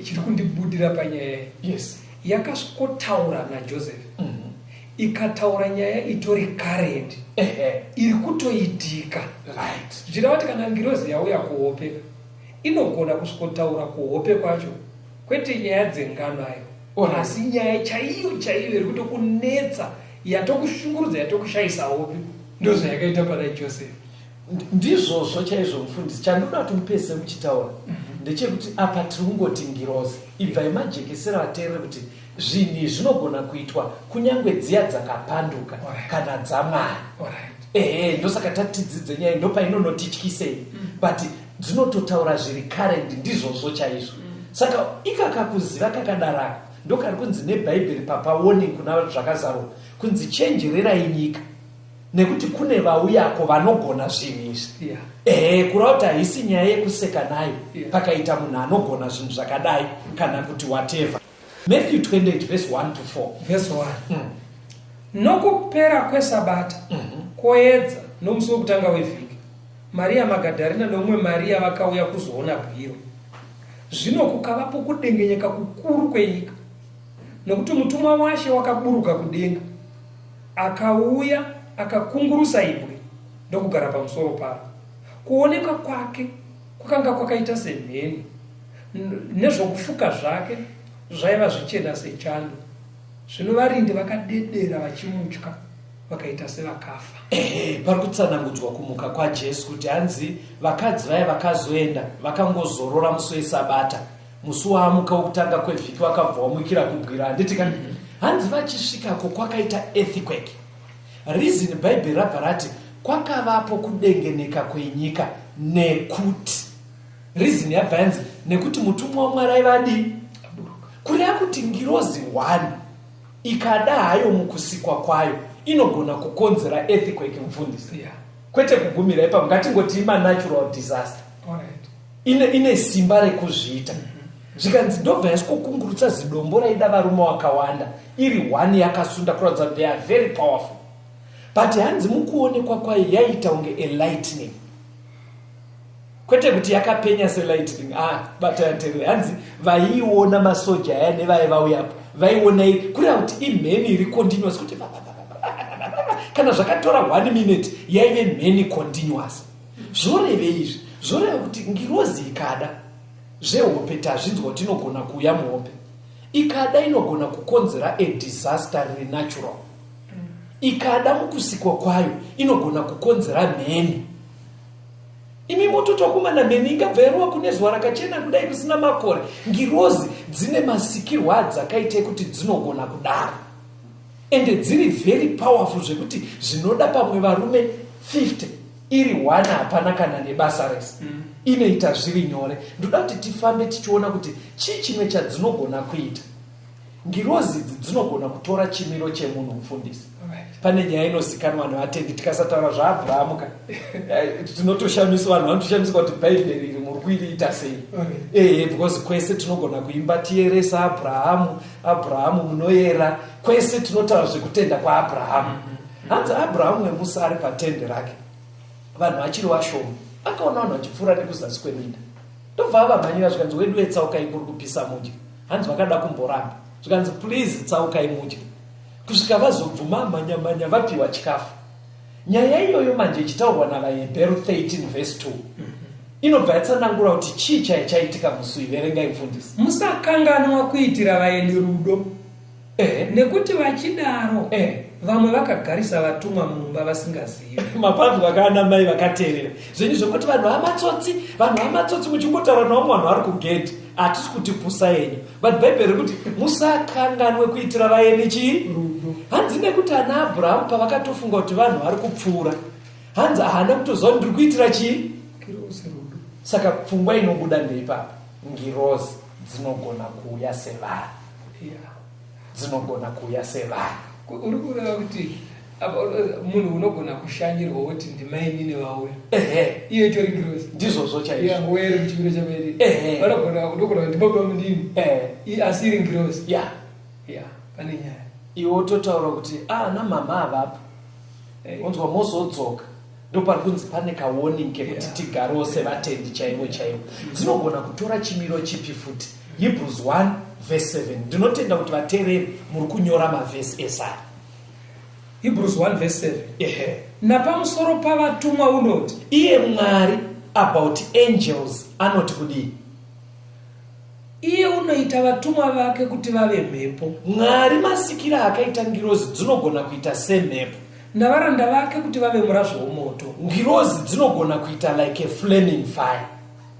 chiri kundibudira panyaya iyi. Yakasvikotaura naJoseph, ikataura nyaya itori current, iri kutoitika. Zvichireva kuti kana ngirozi yauya kuhope, inogona kusvikotaura kuhope kwacho, kwete nyaya dzengano ayo, asi nyaya chaiyo chaiyo iri kutokunetsa, yatokushungurudza, yatokushayisa hope. Ndo zvayakaita pana Joseph. Ndizvozvo chaizvo, mufundisi. Chandoda kuti mupese muchitaura ndechekuti apa tiri kungoti ngirozi. Ibvai majekesera vateerere kuti zvinhu izvi zvinogona kuitwa kunyange dziya dzakapanduka kana dzaMwari. Ehe, ndosaka tatidzidze nyaya, ndopainonotityisei, but dzinototaura zviri current. Ndizvozvo chaizvo. Saka ikaka kuziva kakadaraka ndokari kunzi neBhaibheri papa warning kuna Zvakazarurwa, kunzi chenjererai nyika nekuti kune vauyako vanogona zvinhu izvi. Ehe, kureva kuti haisi nyaya yekuseka nayo pakaita munhu anogona zvinhu zvakadai kana kuti whatever. Matthew 28 verse 1 to 4. Verse 1. Nokupera kwesabata, kwoedza nomusi wokutanga wevhiki, Mariya Magadharina nomumwe Mariya vakauya kuzoona bwiro. Zvino kukavapo kudengenyeka kukuru kwenyika, nokuti mutumwa waShe wakaburuka kudenga, akauya, akakungurusa ibwe, ndokugara pamusoro paro. Kuonekwa kwake kwakanga kwakaita semheni, nezvokufuka zvake zvaiva zvichena sechando. Zvino varindi vakadedera vachimutya, vakaita sevakafa. Ehe, pari kutsanangudzwa kumuka kwaJesu, kuti hanzi vakadzi vaya vakazoenda vakangozorora musi wesabata. Musi waamuka wokutanga kwevhiki vakabva wamukira kubwira, handiti ka? Hanzi vachisvikako kwakaita earthquake. Reason, Bhaibheri rabva rati kwakavapo kudengeneka kwenyika nekuti, reason yabva yanzi nekuti mutumwa waMwari aiva adii? Kureva kuti ngirozi 1 ikada hayo mukusikwa kwayo inogona kukonzera earthquake, mufundisi. Kwete kugumira ipapo, ngatingoti imanatural disaster. Ine simba rekuzviita. Zvikanzi ndobva yasvikokungurutsa zidombo raida varume wakawanda, iri one yakasunda, kuratidza kuti they are very powerful. But hanzi mukuonekwa kwayo yaiita kunge a lightning, kwete kuti yakapenya selightning. Ah, batayaterere, hanzi vaiiona masoja aya nevaya vauyapo vaiona iri, kureva kuti imheni iri continuous, kuti kana zvakatora one minute yaive mheni continuous. Zvoreve izvi, zvoreva kuti ngirozi ikada, zvehope tazvinzwa kuti inogona kuuya muhope, ikada inogona kukonzera a disaster riri natural, ikada mukusikwa kwayo inogona kukonzera mheni. Imi mototokumana mheni ingabva yarova kune zuva rakachena kudai kusina makore. Ngirozi dzine masikirwo adzakaita ekuti dzinogona kudaro, ende dziri very powerful zvekuti zvinoda pamwe varume 50, iri one hapana kana nebasa rese. Inoita zviri nyore. Ndoda kuti tifambe tichiona kuti chii chimwe chadzinogona kuita. Ngirozi idzi dzinogona kutora chimiro chemunhu, mufundisi. Pane nyaya inozikanwa nevatendi. Tikasataura zvaAbhurahamu ka, tinotoshamisa vanhu, vanotoshamiswa kuti Bhaibheri iri muri kuiriita sei. Ehe, because kwese tinogona kuimba tiyeresa Abrahamu, Abrahamu munoyera, kwese tinotaura zvekutenda kwaAbrahamu. Hanzi Abrahamu wemusi ari patende rake, vanhu vachiri vashoma, akaona vanhu vachipfuura nekuzasi kweminda, ndobva avamhanyira. Zvikanzi, "Wedu wetsaukai, kuri kupisa, mudye." Hanzi vakada kumboramba, zvikanzi, "Please, tsaukai mudye," kusvika vazobvuma, mhanyamhanya, vapiwa chikafu. Nyaya iyoyo manje ichitaurwa navaHebheru 13 verse 2 inobva yatsanangura kuti chii chai chaitika musi uyu. Verengai, mufundisi. Musakanganwa kuitira vaeni rudo, nekuti vachidaro vamwe vakagarisa vatumwa mumba vasingazivi. Mapanzwa vakaana mai vakateerera zvenyu zvekuti vanhu vamatsotsi, vanhu vamatsotsi, muchingotaura navamwe vanhu vari kugedhi. Hatisi kuti pusa yenyu, but Bhaibheri rekuti musakanganwe kuitira vaeni chii? Rudo. Hanzi nekuti ana Abrahamu pavakatofunga kuti vanhu vari kupfuura, hanzi haana kutoziva kuti ndiri kuitira chii? Ngirozi rudo. Saka pfungwa inobuda ndeipapa: ngirozi dzinogona kuuya sevanhu. Dzinogona kuuya sevanhu. Uri kureva kuti munhu unogona kushanyirwa woti ndimainini vauya, iye itori ngirozi? Ndizvozvo chaizvo. Yanguva iri muchimiro chamainini. Ehe. Vanogona, unogona kuti baba munini, asi iri ngirozi. Ya. Ya, pane nyaya. Iwe wototaura kuti, "Ah, namama avapo." Onzwa mozodzoka, ndopari kunzi pane kawarning kekuti tigarewo sevatendi chaivo chaivo. Dzinogona kutora chimiro chipi futi? Hebrews 1 verse 7. Ndinotenda kuti vateereri muri kunyora mavhesi esaya. Hebrews 1 verse 7. Ehe. Napamusoro pavatumwa unoti: Iye Mwari about angels anoti kudii? Iye unoita vatumwa vake kuti vave mhepo. Mwari masikiro akaita ngirozi, dzinogona kuita semhepo. Navaranda vake kuti vave murazvo womoto. Ngirozi dzinogona kuita like a flaming fire.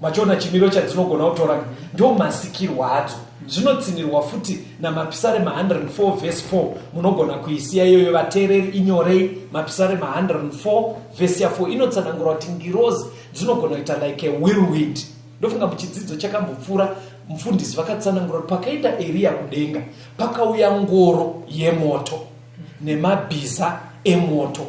Machiona chimiro chadzinogona kutora, ndo masikirwo adzo. Zvinotsinirwa futi namapisarema 104 vhesi 4. Munogona kuisiya iyoyo, vateereri, inyorei. Mapisarema 104 vhesi ya4 inotsanangura kuti ngirozi dzinogona kuita like a whirlwind. Ndofunga muchidzidzo chakambopfuura mufundisi vakatsanangura kuti pakaenda Eriya kudenga, pakauya ngoro yemoto nemabhiza emoto,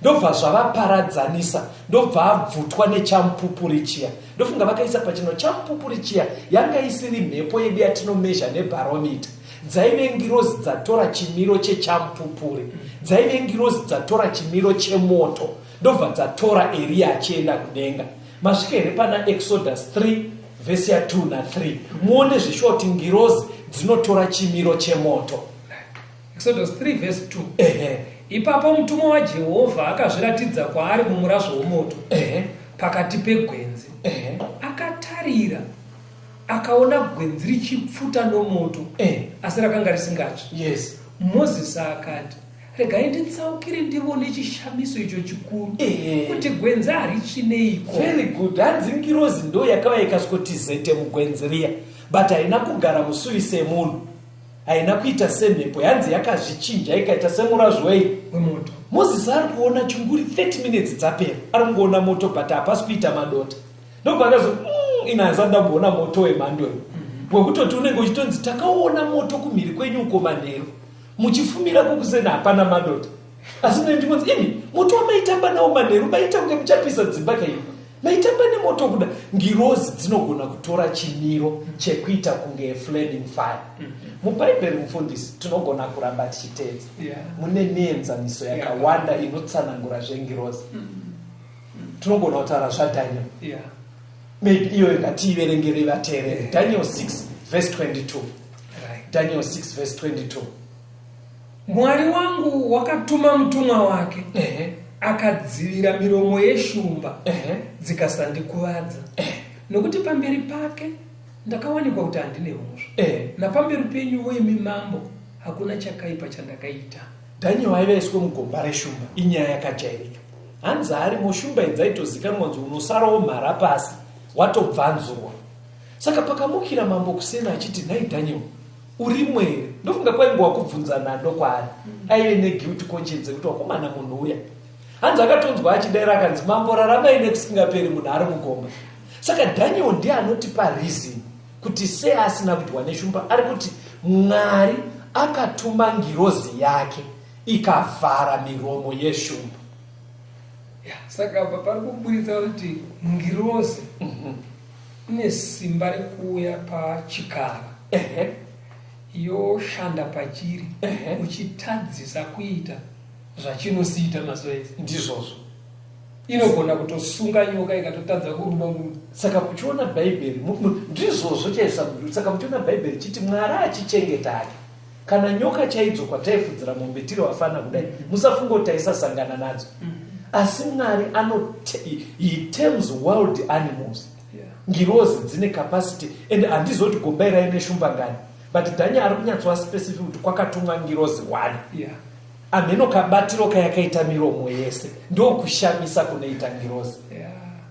ndobva zvavaparadzanisa, ndobva abvutwa nechamupupuri chiya. Ndofunga vakaisa pachino chamupupuri chiya, yanga isiri mhepo yedu yatinomezha nebarometer. Dzaive ngirozi dzatora chimiro chechamupupuri, dzaive ngirozi dzatora chimiro chemoto, ndobva dzatora Eriya achienda kudenga. Masvika here pana Exodus 3 vhesi ya2 na3? Muone zveshuwa kuti ngirozi dzinotora chimiro chemoto. Exodus 3 verse 2. Ehe. Ipapo mutumwa waJehovha akazviratidza kwaari mumurazvo womoto pakati pegwenzi. Akatarira, akaona gwenzi richipfuta nomoto, asi rakanga risingatsvi. Mozisi akati, "Regai nditsaukire ndivone chishamiso icho chikuru, kuti gwenzi haritsvi neiko." Very good. Hanzi ngirozi ndo yakauya ikasvikoti zete mugwenzi riya, but haina kugara musuvi semunhu, haina kuita semhepo. Yanzi yakazvichinja ikaita semurazvo wei? Wemoto. Mozisi ari kuona chinguri 30 minutes dzapera, ari kungoona moto but hapasi kuita madota. Ndobva akazo ina handisati ndamboona moto wemhando iyi, wekutoti unenge uchitonzi takaona moto kumhiri kwenyu uko manheru muchifumira kukusena, hapana madota, asi mune ndingonzi imi moto wamaitamba nawo manheru, maita kunge muchapisa dzimba kaiyo, maitamba nemoto kuda. Ngirozi dzinogona kutora chimiro chekuita kunge flaming fire. Mubhaibheri, mufundisi, tinogona kuramba tichiteedza. Mune mienzaniso yakawanda inotsanangura zvengirozi. Tinogona kutaura zvaDaniel. Maybe iyoyo ngatiiverengerei vateereri. Daniel 6 verse 22. Daniel 6 verse 22. Mwari wangu wakatuma mutumwa wake, akadzivira miromo yeshumba, dzikasandikuvadza, nokuti pamberi pake ndakawanikwa kuti handine mhosva. Napamberi penyu imi mambo hakuna chakaipa chandakaita. Daniel aiva aiswe mugomba reshumba, inyaya yakajairika. Hanzi arimo, shumba idzaitozikanwa kunzi unosarawo mhara pasi watobvanzurwa. Saka pakamukira mambo kusena achiti, "Nhai Daniel, urimo here?" Ndofunga kwaingova kubvunza nhando kwaari. Aive neguilty conscience yekuti wakomana munhu uya. Hanzi akatonzwa achidaira, akanzi, "Mambo, raramai nekusingaperi," munhu ari mugomba. Saka Daniel ndiye anotipa reason kuti sei asina kudyiwa neshumba. Ari kuti Mwari akatuma ngirozi yake ikavhara miromo yeshumba. Ya, saka apa pari kuburitsa kuti ngirozi ine simba rekuuya pachikara, yoshanda pachiri, uchitadzisa kuita zvachinosiita mazuva ese. Ndizvozvo. Inogona kutosunga nyoka ikatotadza kuruma munhu. Saka muchiona Bhaibheri ndizvozvo chaisa. Saka muchiona Bhaibheri chiti Mwari achichengeta ake, kana nyoka chaidzo kwataifudzira mombe tiri vafana kudai, musafunga kuti taisasangana nadzo. Asi Mwari ano, he tames wild animals. Ngirozi dzine capacity, and handizoti gomba irai neshumba ngani, but Daniel ari kunyatsova specific kuti kwakatumwa ngirozi one. Amheno kabatiro kayakaita miromo yese, ndokushamisa kunoita ngirozi.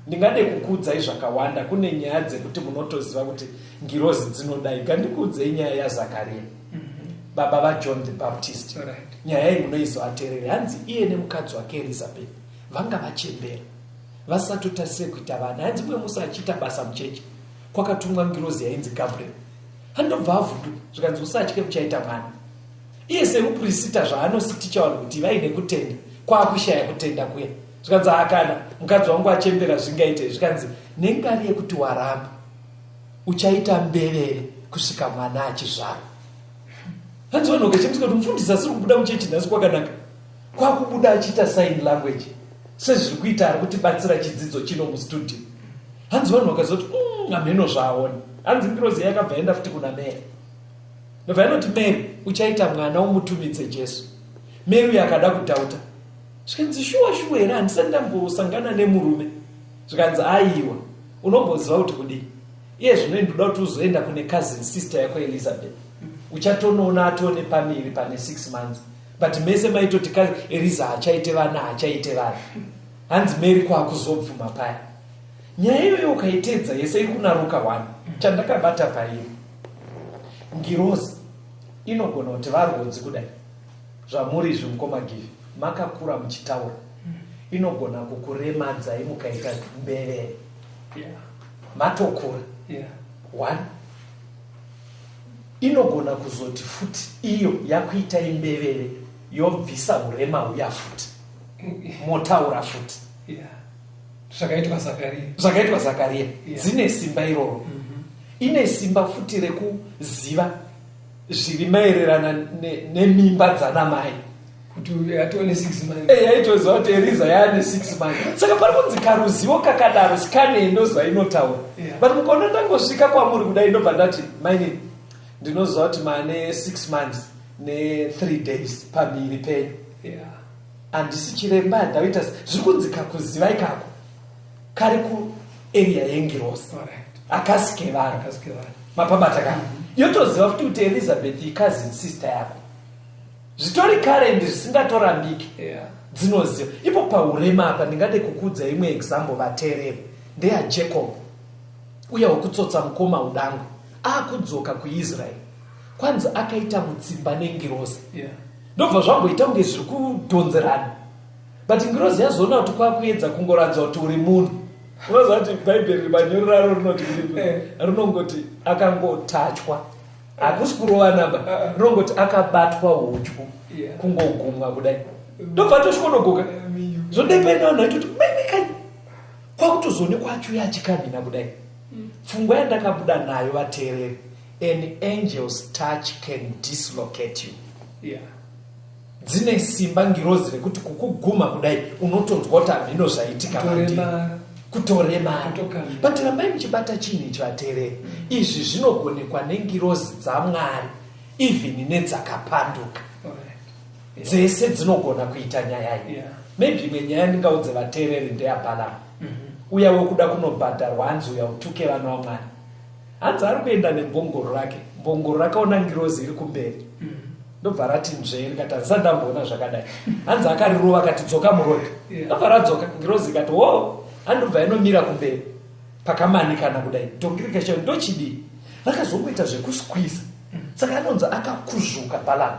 Ndingade kukuudzai zvakawanda. Kune nyaya dzekuti munotoziva kuti ngirozi dzinodai. Ngandikuudzei nyaya yaZakariya, baba vaJohn the Baptist. Nyaya iyi munoizoateerere. Hanzi iye nemukadzi wake Elizabeth vanga vachembera, vasatotarise kuita vana. Hanzi mumwe musi achiita basa muchechi, kwakatumwa ngirozi yainzi Gabriel. Handobva avhunduka, zvikanzi, "Usatye, muchaita mwana." Iye semupurisita zvaanositicha vanhu kuti vaine kutenda, kwaakushaya kutenda kuya. Zvikanzi, "Akana mukadzi wangu achembera, zvingaite?" Zvikanzi, "Nengari yekuti waramba, uchaita mbevere kusvika mwana achizvarwa." Hanzi vanhu vakachemusika kuti mufundisi asiri kubuda muchechi nhasi, kwakanaka. Kwakubuda achiita sign language sezviri kuita ari kutibatsira chidzidzo chino mustudio. Hanzi vanhu vakazoti, hameno zvaaona." Hanzi ngirozi yakabva yaenda futi kuna Mary, ndobva yanoti, "Mary, uchaita mwana, umutumidze Jesu." Mary uyo akada kudoubta, zvikanzi, "Shuwa shuwa here? Handisati ndambosangana nemurume." Zvikanzi, "Aiwa, unomboziva kuti kudii? Iye zvino ndoda kuti uzoenda kune cousin sister yako Elizabeth, uchatonoona atone pamiri pane 6 months, but mese maitoti Eliza hachaite vana, hachaite vana." Hanzi Mary kwakuzobvuma paya. Nyaya iyoyo ukaitedza yese iri kuna Ruka 1. Chandakabata pairi, ngirozi inogona kuti varwodzi kudai zvamuri izvi, mukoma Givi, makakura muchitaura, inogona kukuremadzai mukaita mbeveve matokura. One, inogona kuzoti futi iyo yakuita imbeveve, yobvisa urema huya futi, motaura futi. Zvakaitwa Zakariya. Zvakaitwa Zakariya. Dzine simba iroro. Ine simba futi rekuziva zviri maererana nemimba dzanamai. Kuti atone 6 months. Yaitoziva kuti Eliza yaane 6 months. Saka pari kunzi karuzivo kakadaro sikanei ndozainotaura. But mukaona ndangosvika kwamuri kudai, ndobva ndati, "Maini, ndinoziva kuti maane 6 months ne3 days pamiri penyu." Handisi chiremba, handaita, zviri kunzi kakuziva ikako kari kuarea yengirosi. Akasi kevanhu. Akasike vanhu. Mapabata kana yotoziva futi kuti Elizabeth icousin sister yako, zvitori current, zvisingatorambiki. Dzinoziva ipo paurema apa. Ndingade kukudza imwe example, vateereri, ndeyaJacob uya wekutsotsa mukoma udangwe. Akudzoka kuIsraeri, kwanzi akaita mutsimba nengirozi. Ndobva zvamboita kunge zviri kudhonzerana, but ngirozi yazoona kuti kwakuedza kungoratidza kuti uri munhu. Unoziva kuti Bhaibheri manyoro raro rinoti kudii? Rinongoti akangotachwa, hakusi kurova namba, rinongoti akabatwa hudyu. Kungogumwa kudai, ndobva tosvikonogoka. Zvodai paine vanhu vaitoti maimikani, kwakutozoonekwa achiuya achikamhina kudai. Pfungwa yandakabuda nayo, vateereri, an angel's touch can dislocate you. Dzine simba ngirozi rekuti kukuguma kudai unotonzwa kuti hamhino zvaitika mandiri. Kutoremara. Kutoremara. Kutokamhina. But rambai muchibata chinhu ichi, vateereri. Izvi zvinogonekwa nengirozi dzaMwari, even nedzakapanduka. Dzese dzinogona kuita nyaya iyi. Maybe imwe nyaya ndingaudze vateereri ndeyaBhalamu uya wekuda kunobhadharwa. Hanzi uya utuke vana vaMwari. Hanzi ari kuenda nembongoro rake, mbongoro rakaona ngirozi iri kumberi, ndobva rati nzvee, rikati, "Handisati ndamboona zvakadai." Hanzi akarirova akati, "Dzoka muroad." Ndobva radzoka. Ngirozi ikati, "Wo." Handobva inomira kumberi pakamanikana kudai, dhongi rikasha, "Ndochidii?" Rakazongoita zvekusqueeza, saka anonzi akakuzvuka Bhalamu,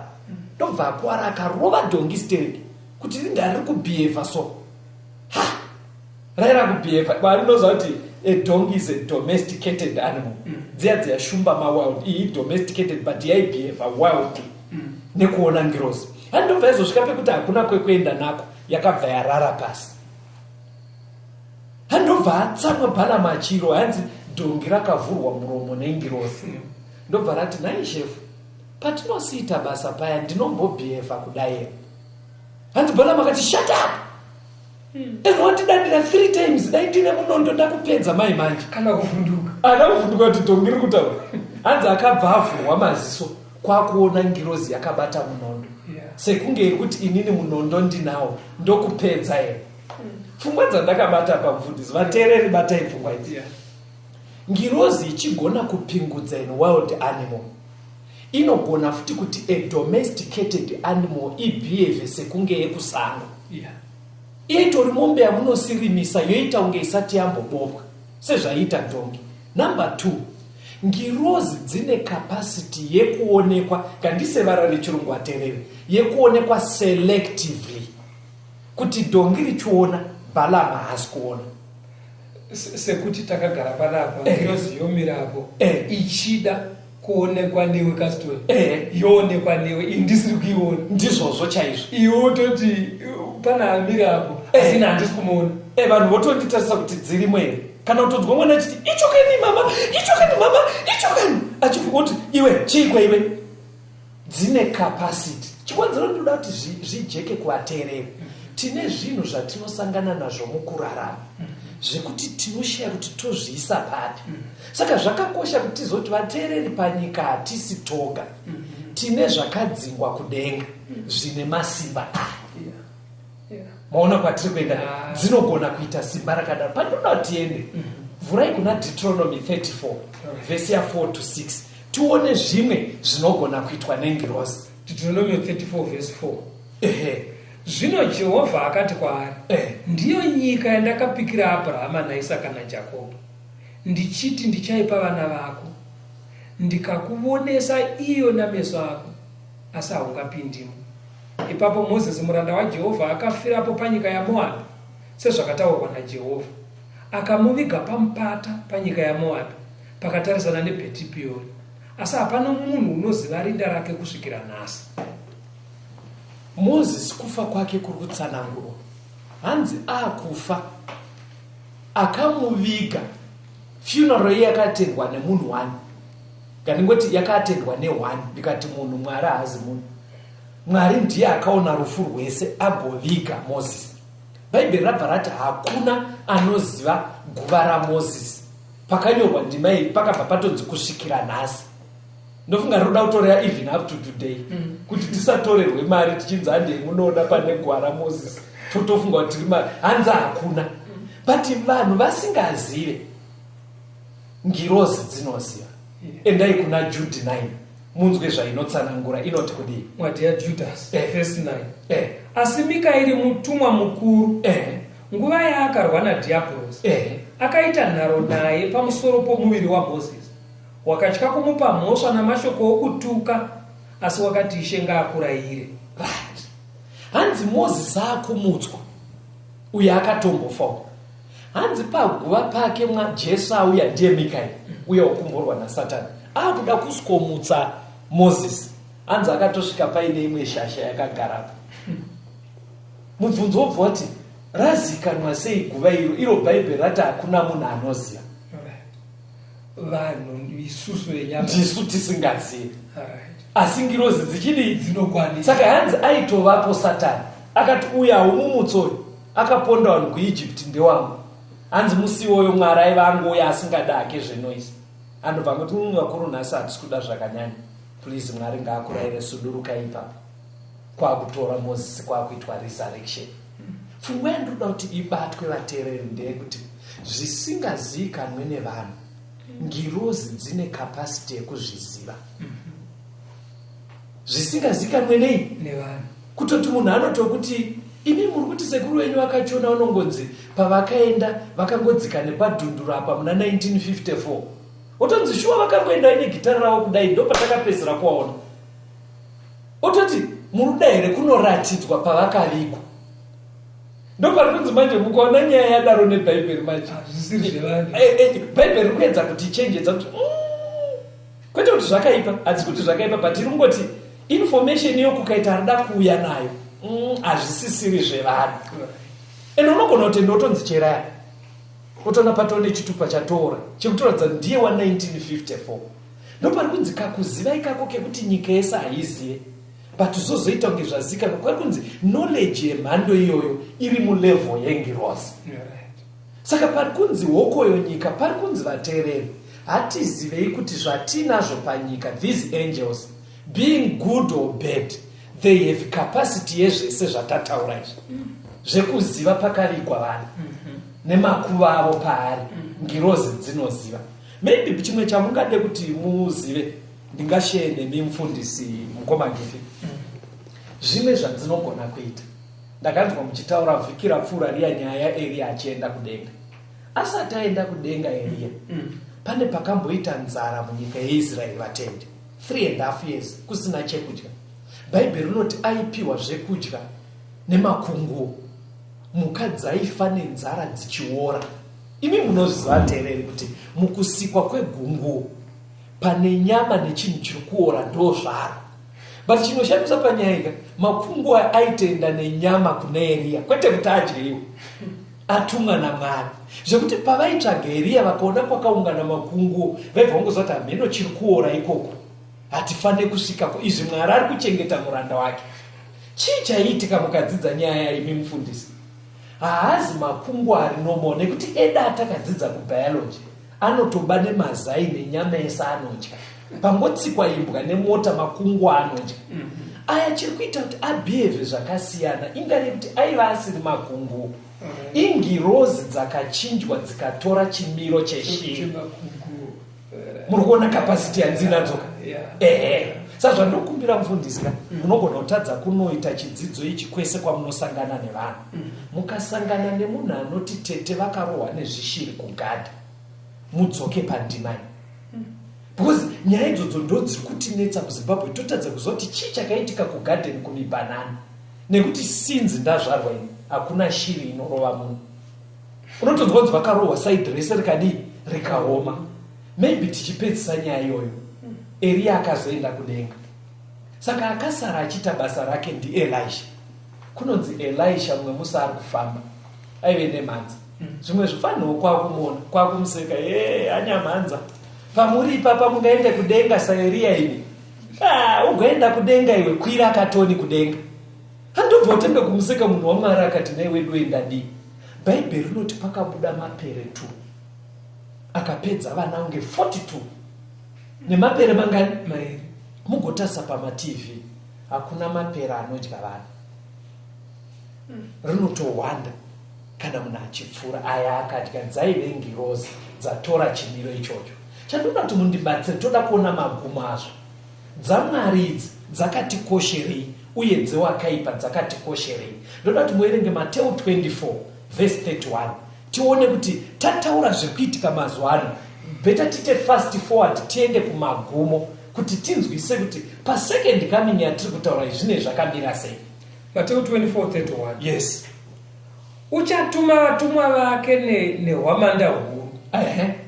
ndobva akwara, akarova dhongi stereki kuti ringe riri kubehava so. Ha, raira kubehava. Varinoziva kuti a donkey is a domesticated animal. Dziya dziya shumba mawild, iyi domesticated, but yaibehava wildly nekuona ngirozi. Handobva yazosvika pekuti hakuna kwekuenda nako, yakabva yarara pasi. Handobva atsamwa Bhalamu achiro. Hanzi dhongi rakavhurwa muromo nengirozi, ndobva rati, "Nhai shefu, patinosiita basa paya ndinombobehava kudai here?" Hanzi Bhalamu akati, "Shut up, wandidandira three times, dai ndine munondo ndakupedza mai manje." Kana kuvhunduka. Ana kuvhunduka kuti dhongi riri kutaura. Hanzi akabva avhurwa maziso, kwakuona ngirozi yakabata munondo, sekunge iri kuti, "Inini munondo ndinawo, ndokupedza here?" Pfungwa dzandakabata pamufundisi, vateereri, batai pfungwa idzi. Ngirozi ichigona kupingudza in wild animal, inogona futi kuti a domesticated animal ibehave sekunge yekusango. Itori mombe yamunosirimisa yoita kunge isati yambobobwa sezvaiita dhongi. Number two, ngirozi dzine capacity yekuonekwa, ngandisevara rechirungu aterere, yekuonekwa selectively, kuti dhongi richiona, Bhalama haasi kuona. Sekuti takagara panapa, ngirozi yomirapo, ichida kuonekwa newe kastori, yoonekwa newe, ini ndisiri kuiona. Ndizvozvo chaizvo. Iwe wototi pana amirapo, asi ini handisi kumuona. Vanhu votonditarisa kuti dzirimo here, kana kutonzwa mwana achiti, "Ichokani mama, ichokani mama, ichokani," achifunga kuti, "Iwe chiikwe iwe." Dzine capacity. Chikonzero ndinoda kuti zvijeke kuvateereri, tine zvinhu zvatinosangana nazvo mukurarama zvekuti tinoshaya kuti tozviisa papi. Saka zvakakosha kuti tizoti vateereri, panyika hatisi toga, tine zvakadzingwa kudenga zvine masimba aya. Maona kwatiri kuenda? Ah. Dzinogona kuita simba rakadaro. Pandinoda kuti tiende, vhurai kuna Deuteronomy 34, vhesi ya4 to 6, tione zvimwe zvinogona kuitwa nengirozi. Deuteronomy 34 verse 4. Ehe. Zvino Jehovha akati kwaari, "Ndiyo nyika yandakapikira Abrahama naIsaka naJakobho, ndichiti, ndichaipa vana vako. Ndikakuvonesa iyo nameso ako, asi haungapindimo." Ipapo Mozisi muranda waJehovha akafirapo panyika yaMoabhi, sezvakataurwa naJehovha. Akamuviga pamupata panyika yaMoabhi, pakatarisana neBhetipiyori. Asi hapano munhu unoziva rinda rake kusvikira nhasi. Mozisi kufa kwake kuri kutsanangurwa. Hanzi akufa, akamuviga. Funeral iye yakatendwa nemunhu one. Ngandingoti yakatendwa neone, ndikati munhu, Mwari haazi munhu. Mwari ndiye akaona rufu rwese agoviga Mozisi. Bhaibheri rabva rati hakuna anoziva guva raMozisi. Pakanyorwa ndima iyi pakabva patonzi kusvikira nhasi. Ndofunga rinoda kutorera even up to today, kuti tisatorerwe mari tichinzi handei munoona pane gwara Mozisi, totofunga kuti tiri mari. Hanzi hakuna, but vanhu vasingazive, ngirozi dzinoziva. Endai kuna Jude 9 munzwe zvainotsanangura. Inoti kudii? Mwadhi yaJudas, verse 9. Asi Mikaeri mutumwa mukuru, nguva yaakarwa naDhiabhorosi, akaita nharo naye pamusoro pomuviri waMozisi, wakatya kumupa mhosva namashoko okutuka, asi wakati, "Ishe ngaakurayire." Right. Hanzi Mozisi akumutswa uyo akatombofawo, hanzi paguva pake mwaJesu auya, ndiye Mikaeri uye wakumborwa naSatani, akuda kuskomutsa Mozisi. Hanzi akatosvika paine imwe shasha yakagarapo. Mubvunzo wobva wati, razikanwa sei guva iro, iro Bhaibheri rati hakuna munhu anoziva? Vanhu isusu venyama ndisu tisingazivi, asi ngirozi dzichidii? Dzinokwanisa. Saka hanzi aitovapo Satani akati, uya haumumutsoyo, akaponda vanhu kuIjipti ndewangu. Hanzi musi iwoyo Mwari aiva angouya asingada zvenoise, andobva angoti, vakuru, nhasi hatisi kuda zvakanyanya. Please, Mwari ngaakurayire, sudurukai ipapo." Kwakutora Mozisi, kwakuitwa resurrection. Pfungwa yandinoda kuti ibatwe, vateereri, ndeyekuti zvisingazivikanwe nevanhu, ngirozi dzine capacity yekuzviziva. Zvisingazivikanwe nei? Nevanhu. Kutoti munhu anotokuti, imi muri kuti sekuru venyu vakachona, unongonzi pavakaenda vakangodzika nepadhunduru apa muna 1954, otonzi shuwa vakangoenda negitari ravo kudai, ndo patakapedzisira kuvaona. Ototi muruda here kunoratidzwa pavakavigwa? Ndo pari kunzi manje mukaona nyaya yadaro neBhaibheri manje Hazvisiri zvevanhu. Bhaibheri riri kuedza kuti chenjedza kuti, kwete kuti zvakaipa, hatisi kuti zvakaipa, but iri kungoti information iyo kukaita arida kuuya nayo, hazvisisiri zvevanhu. Ende unogona kutenda, otonzi cheraya, otoona patoo nechitupa chatoora chekutoratidza ndiye wa1954. Ndopari kunzi kakuziva ikako kekuti nyika yese haizive, but zvozoita kunge zvazikanwa, kwari kunzi knowledge yemhando iyoyo iri mulevel yengirozi. Saka pari kunzi hokoyo nyika, pari kunzi vateereri, hatizivei kuti zvatinazvo panyika, these angels, being good or bad, they have capacity yezvese zvatataura izvi, zvekuziva pakavigwa vanhu nemakuva avo paari. Ngirozi dzinoziva. Maybe chimwe chamungade kuti muzive, ndingashare nemi mufundisi mukomagifi, zvimwe zvadzinogona kuita. Ndakanzwa muchitaura vhiki rapfuura riya nyaya yaEriya achienda kudenga. Asati aenda kudenga Eriya, pane pakamboita nzara munyika yeIsraeri, vatendi, 3.5 years kusina chekudya. Bhaibheri rinoti aipiwa zvekudya nemakunguo, mhuka dzaifa nenzara dzichiora. Imi munoziva, teereri, kuti mukusikwa kwegunguo pane nyama nechinhu chiri kuora ndo zvaro. But chinoshamisa panyaya ika, makunguo aitoenda nenyama kuna Eriya, kwete kuti adye iwo, atumwa naMwari. Zvekuti pavaitsvaga Eriya vakaona kwakaungana makunguo, vaibva vangoziva kuti hamheno chiri kuora ikoko. Hatifanire kusvikako. Izvi Mwari ari kuchengeta muranda wake. Chii chaiitika mukadzidza nyaya imi mufundisi? Haazi makungu ari normal nekuti eda atakadzidza kubiology anotoba nemazai nenyama yese anodya. Pangotsikwa imbwa nemota makungu anodya. Aya chiri kuita kuti abehave zvakasiyana ingari yekuti aiva asiri makungu. Ingirozi dzakachinjwa dzikatora chimiro cheshiri. Muri kuona capacity yandinadzoka? Ehe. Saka zvandokumbira mufundisi ka, munogona kutadza kunoita chidzidzo ichi kwese kwamunosangana nevanhu. Mukasangana nemunhu anoti tete vakarohwa nezvishiri kugadha, mudzoke pandima iyi. Because nyaya idzodzo ndo dziri kutinetsa muZimbabwe, totadza kuziva kuti chii chakaitika kugadheni kumibhanana. Nekuti since ndazvarwa ini, hakuna shiri inorova munhu. Unotonzwa kunzi vakarohwa side rese rikadii rikaoma. Maybe tichipedzisa nyaya iyoyo, Eriya akazoenda kudenga. Saka akasara achiita basa rake ndiElisha. Kunonzi Elisha mumwe musi ari kufamba aive nemhanza. Zvimwe zvifanirwo kwakumuona, kwakumuseka, hey, anyamhanza. Pamuri ipapa mungaende kudenga saEriya imi. Ugoenda kudenga iwe, kwira katoni kudenga. Handobva utange kumuseka munhu waMwari akati nhai wedu ndadii. Bhaibheri rinoti pakabuda mapere 2 akapedza vana kunge 42 nemapere mangani? Mairi. Mugotarisa pamaTV hakuna mapere anodya vanhu. Rinotowanda kana munhu achipfuura. Aya akadya dzaive ngirozi dzatora chimiro ichocho. Chandoda kuti mundibatsire, toda kuona magumo azvo. DzaMwari idzi dzakatikosherei uye dzewakaipa dzakatikosherei? Ndoda kuti muverenge Mateu 24 verse 31 tione kuti tataura zviri kuitika mazuva ano. Better tiite fast forward tiende kumagumo kuti tinzwise kuti pasecond coming yatiri kutaura izvi zvinenge zvakamira sei. Mateu 24:31. Yes. Uchatuma vatumwa vake nehwamanda huru.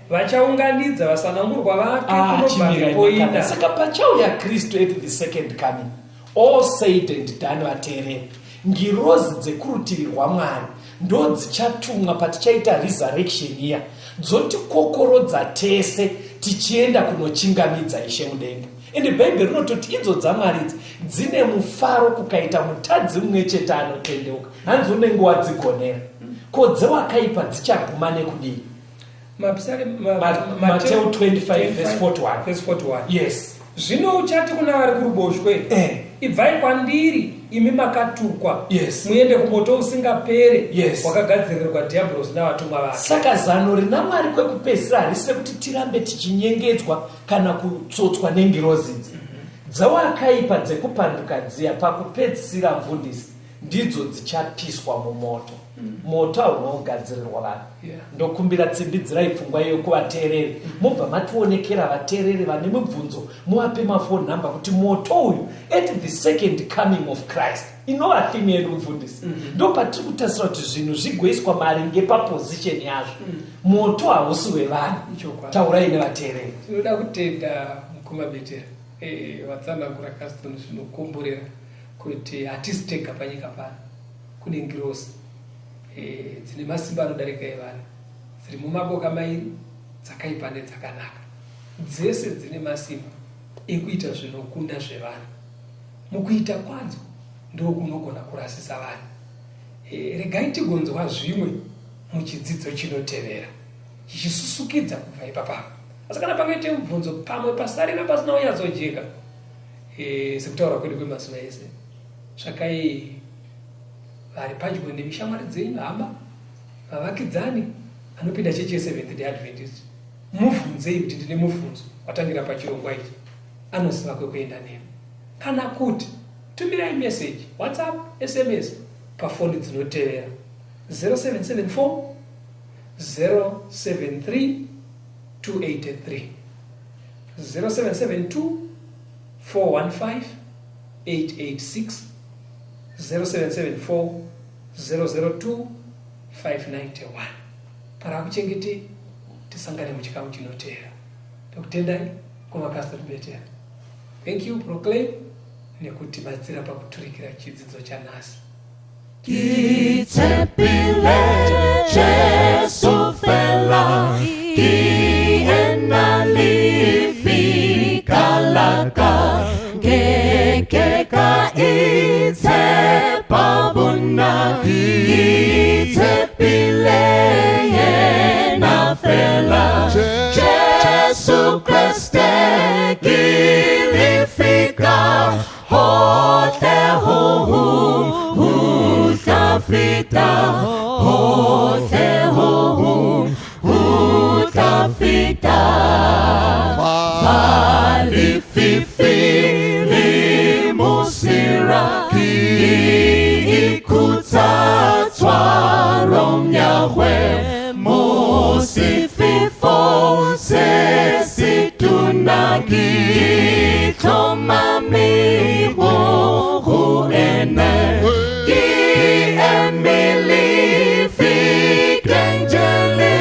Vachaunganidza vasanangurwa vake kunobva mhepo ina. Saka pachauya Kristu at the second coming, all said and done, vateereri, ngirozi dzekurutivi rwaMwari ndo dzichatumwa patichaita resurrection iya, dzotikokorodza tese tichienda kunochingamidza Ishe mudenga. Ende Bhaibheri rinototi idzo dzaMwari idzi dzine mufaro kukaita mutadzi mumwe chete anotendeuka, hanzi unenge wadzigonera. Ko dzewakaipa dzichaguma nekudii? Mateo 25 verse 41. Verse 41. Yes. Zvino uchati kuna vari kuruboshwe, ibvai kwandiri imi makatukwa, Yes. muende kumoto usingapere, Yes. wakagadzirirwa Dhiabhorosi navatumwa vake. Saka zano rina Mwari kwekupedzisira harisi rekuti tirambe tichinyengedzwa kana kutsotswa nengirozi idzi. Dzawakaipa dzekupanduka dziya pakupedzisira mfundisi ndidzo dzichapiswa mumoto. Moto hauna kugadzirirwa vanhu. Ndokumbira tsimbidzirai pfungwa iyo kuvateereri. Mobva mationekera vateereri vane mibvunzo, muvape mafoni number kuti moto uyu at the second coming of Christ inova theme yedu mfundisi. Ndopatiri kutarisira kuti zvinhu zvigoiswa maringe paposition yazvo. Moto hausi wevanhu. Taurai nevateereri. Tinoda kutenda mukoma Betera. Vatsanangura Caston zvinokomborera kuti hatisi tega panyika pano. Kune ngirozi dzine masimba anodarika evanhu, dziri mumaboka mairi, dzakaipa nedzakanaka. Dzese dzine masimba ekuita zvinokunda zvevanhu. Mukuita kwadzo ndokunogona kurasisa vanhu. Regai tigonzwa zvimwe muchidzidzo chinotevera chichisusukidza kubva ipapapa. Asi kana pangaite mubvunzo pamwe pasarira pasina kunyatsojeka, sekutaura kwedu kwemazuva ese, tsvakai vari padyo nemi, shamwari dzenyu, hama, vavakidzani anopinda chechi yeSeventh Day Adventist, mubvunzei kuti ndine mubvunzo watangira pachirongwa ichi, anoziva kwekuenda nemi. Kana kuti tumirai message, WhatsApp, SMS pafoni dzinotevera 0774 073 283, 0772 415 886, 0774 002 591. Parakuchengete tisangane muchikamu chinotevera. Tokutendai kumakastor Betera. Thank you Proclaim nekutibatsira pakuturikira chidzidzo chanhasi. Ke tshepile Jesu fela, ke ena lefika la ka. ke ka itshepa bonna, ke tshepile yena fela. Jesu Kreste ke lefika, hohle ho hong ho tla feta, hohle ho hong ho tla feta. Fa lefifi le mosira, ke ikhutsa tshwarong ya gwe, mo sefefong se setona ke tlhomame mo go ene, ke eme lefikeng je le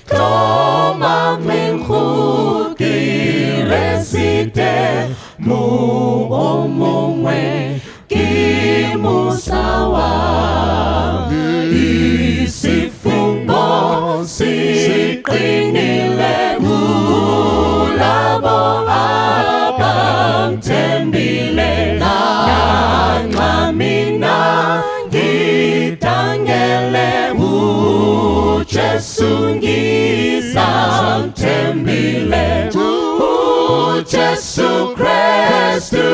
tlhomameng go Keresete, mo o mongwe ke mosa wa isifungo siqinile kulabo abamthembile, nanxa mina ngidangele, uJesu ngisamthembile. UJesu Kristu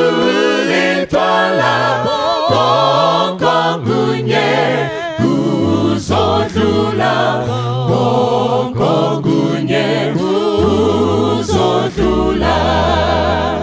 lidwala, konke kunye kuzodlula, konke kunye kuzodlula.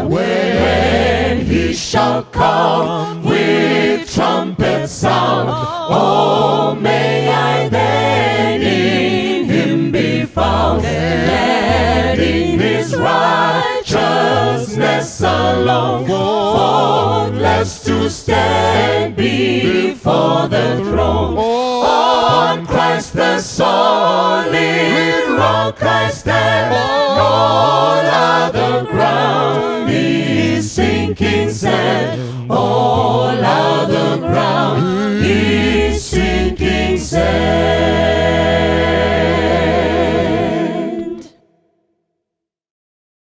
When he shall come with trumpet sound, oh, may I then in him be found, clad in his righteousness alone, faultless to stand before the throne. On Christ the solid rock I stand, all other ground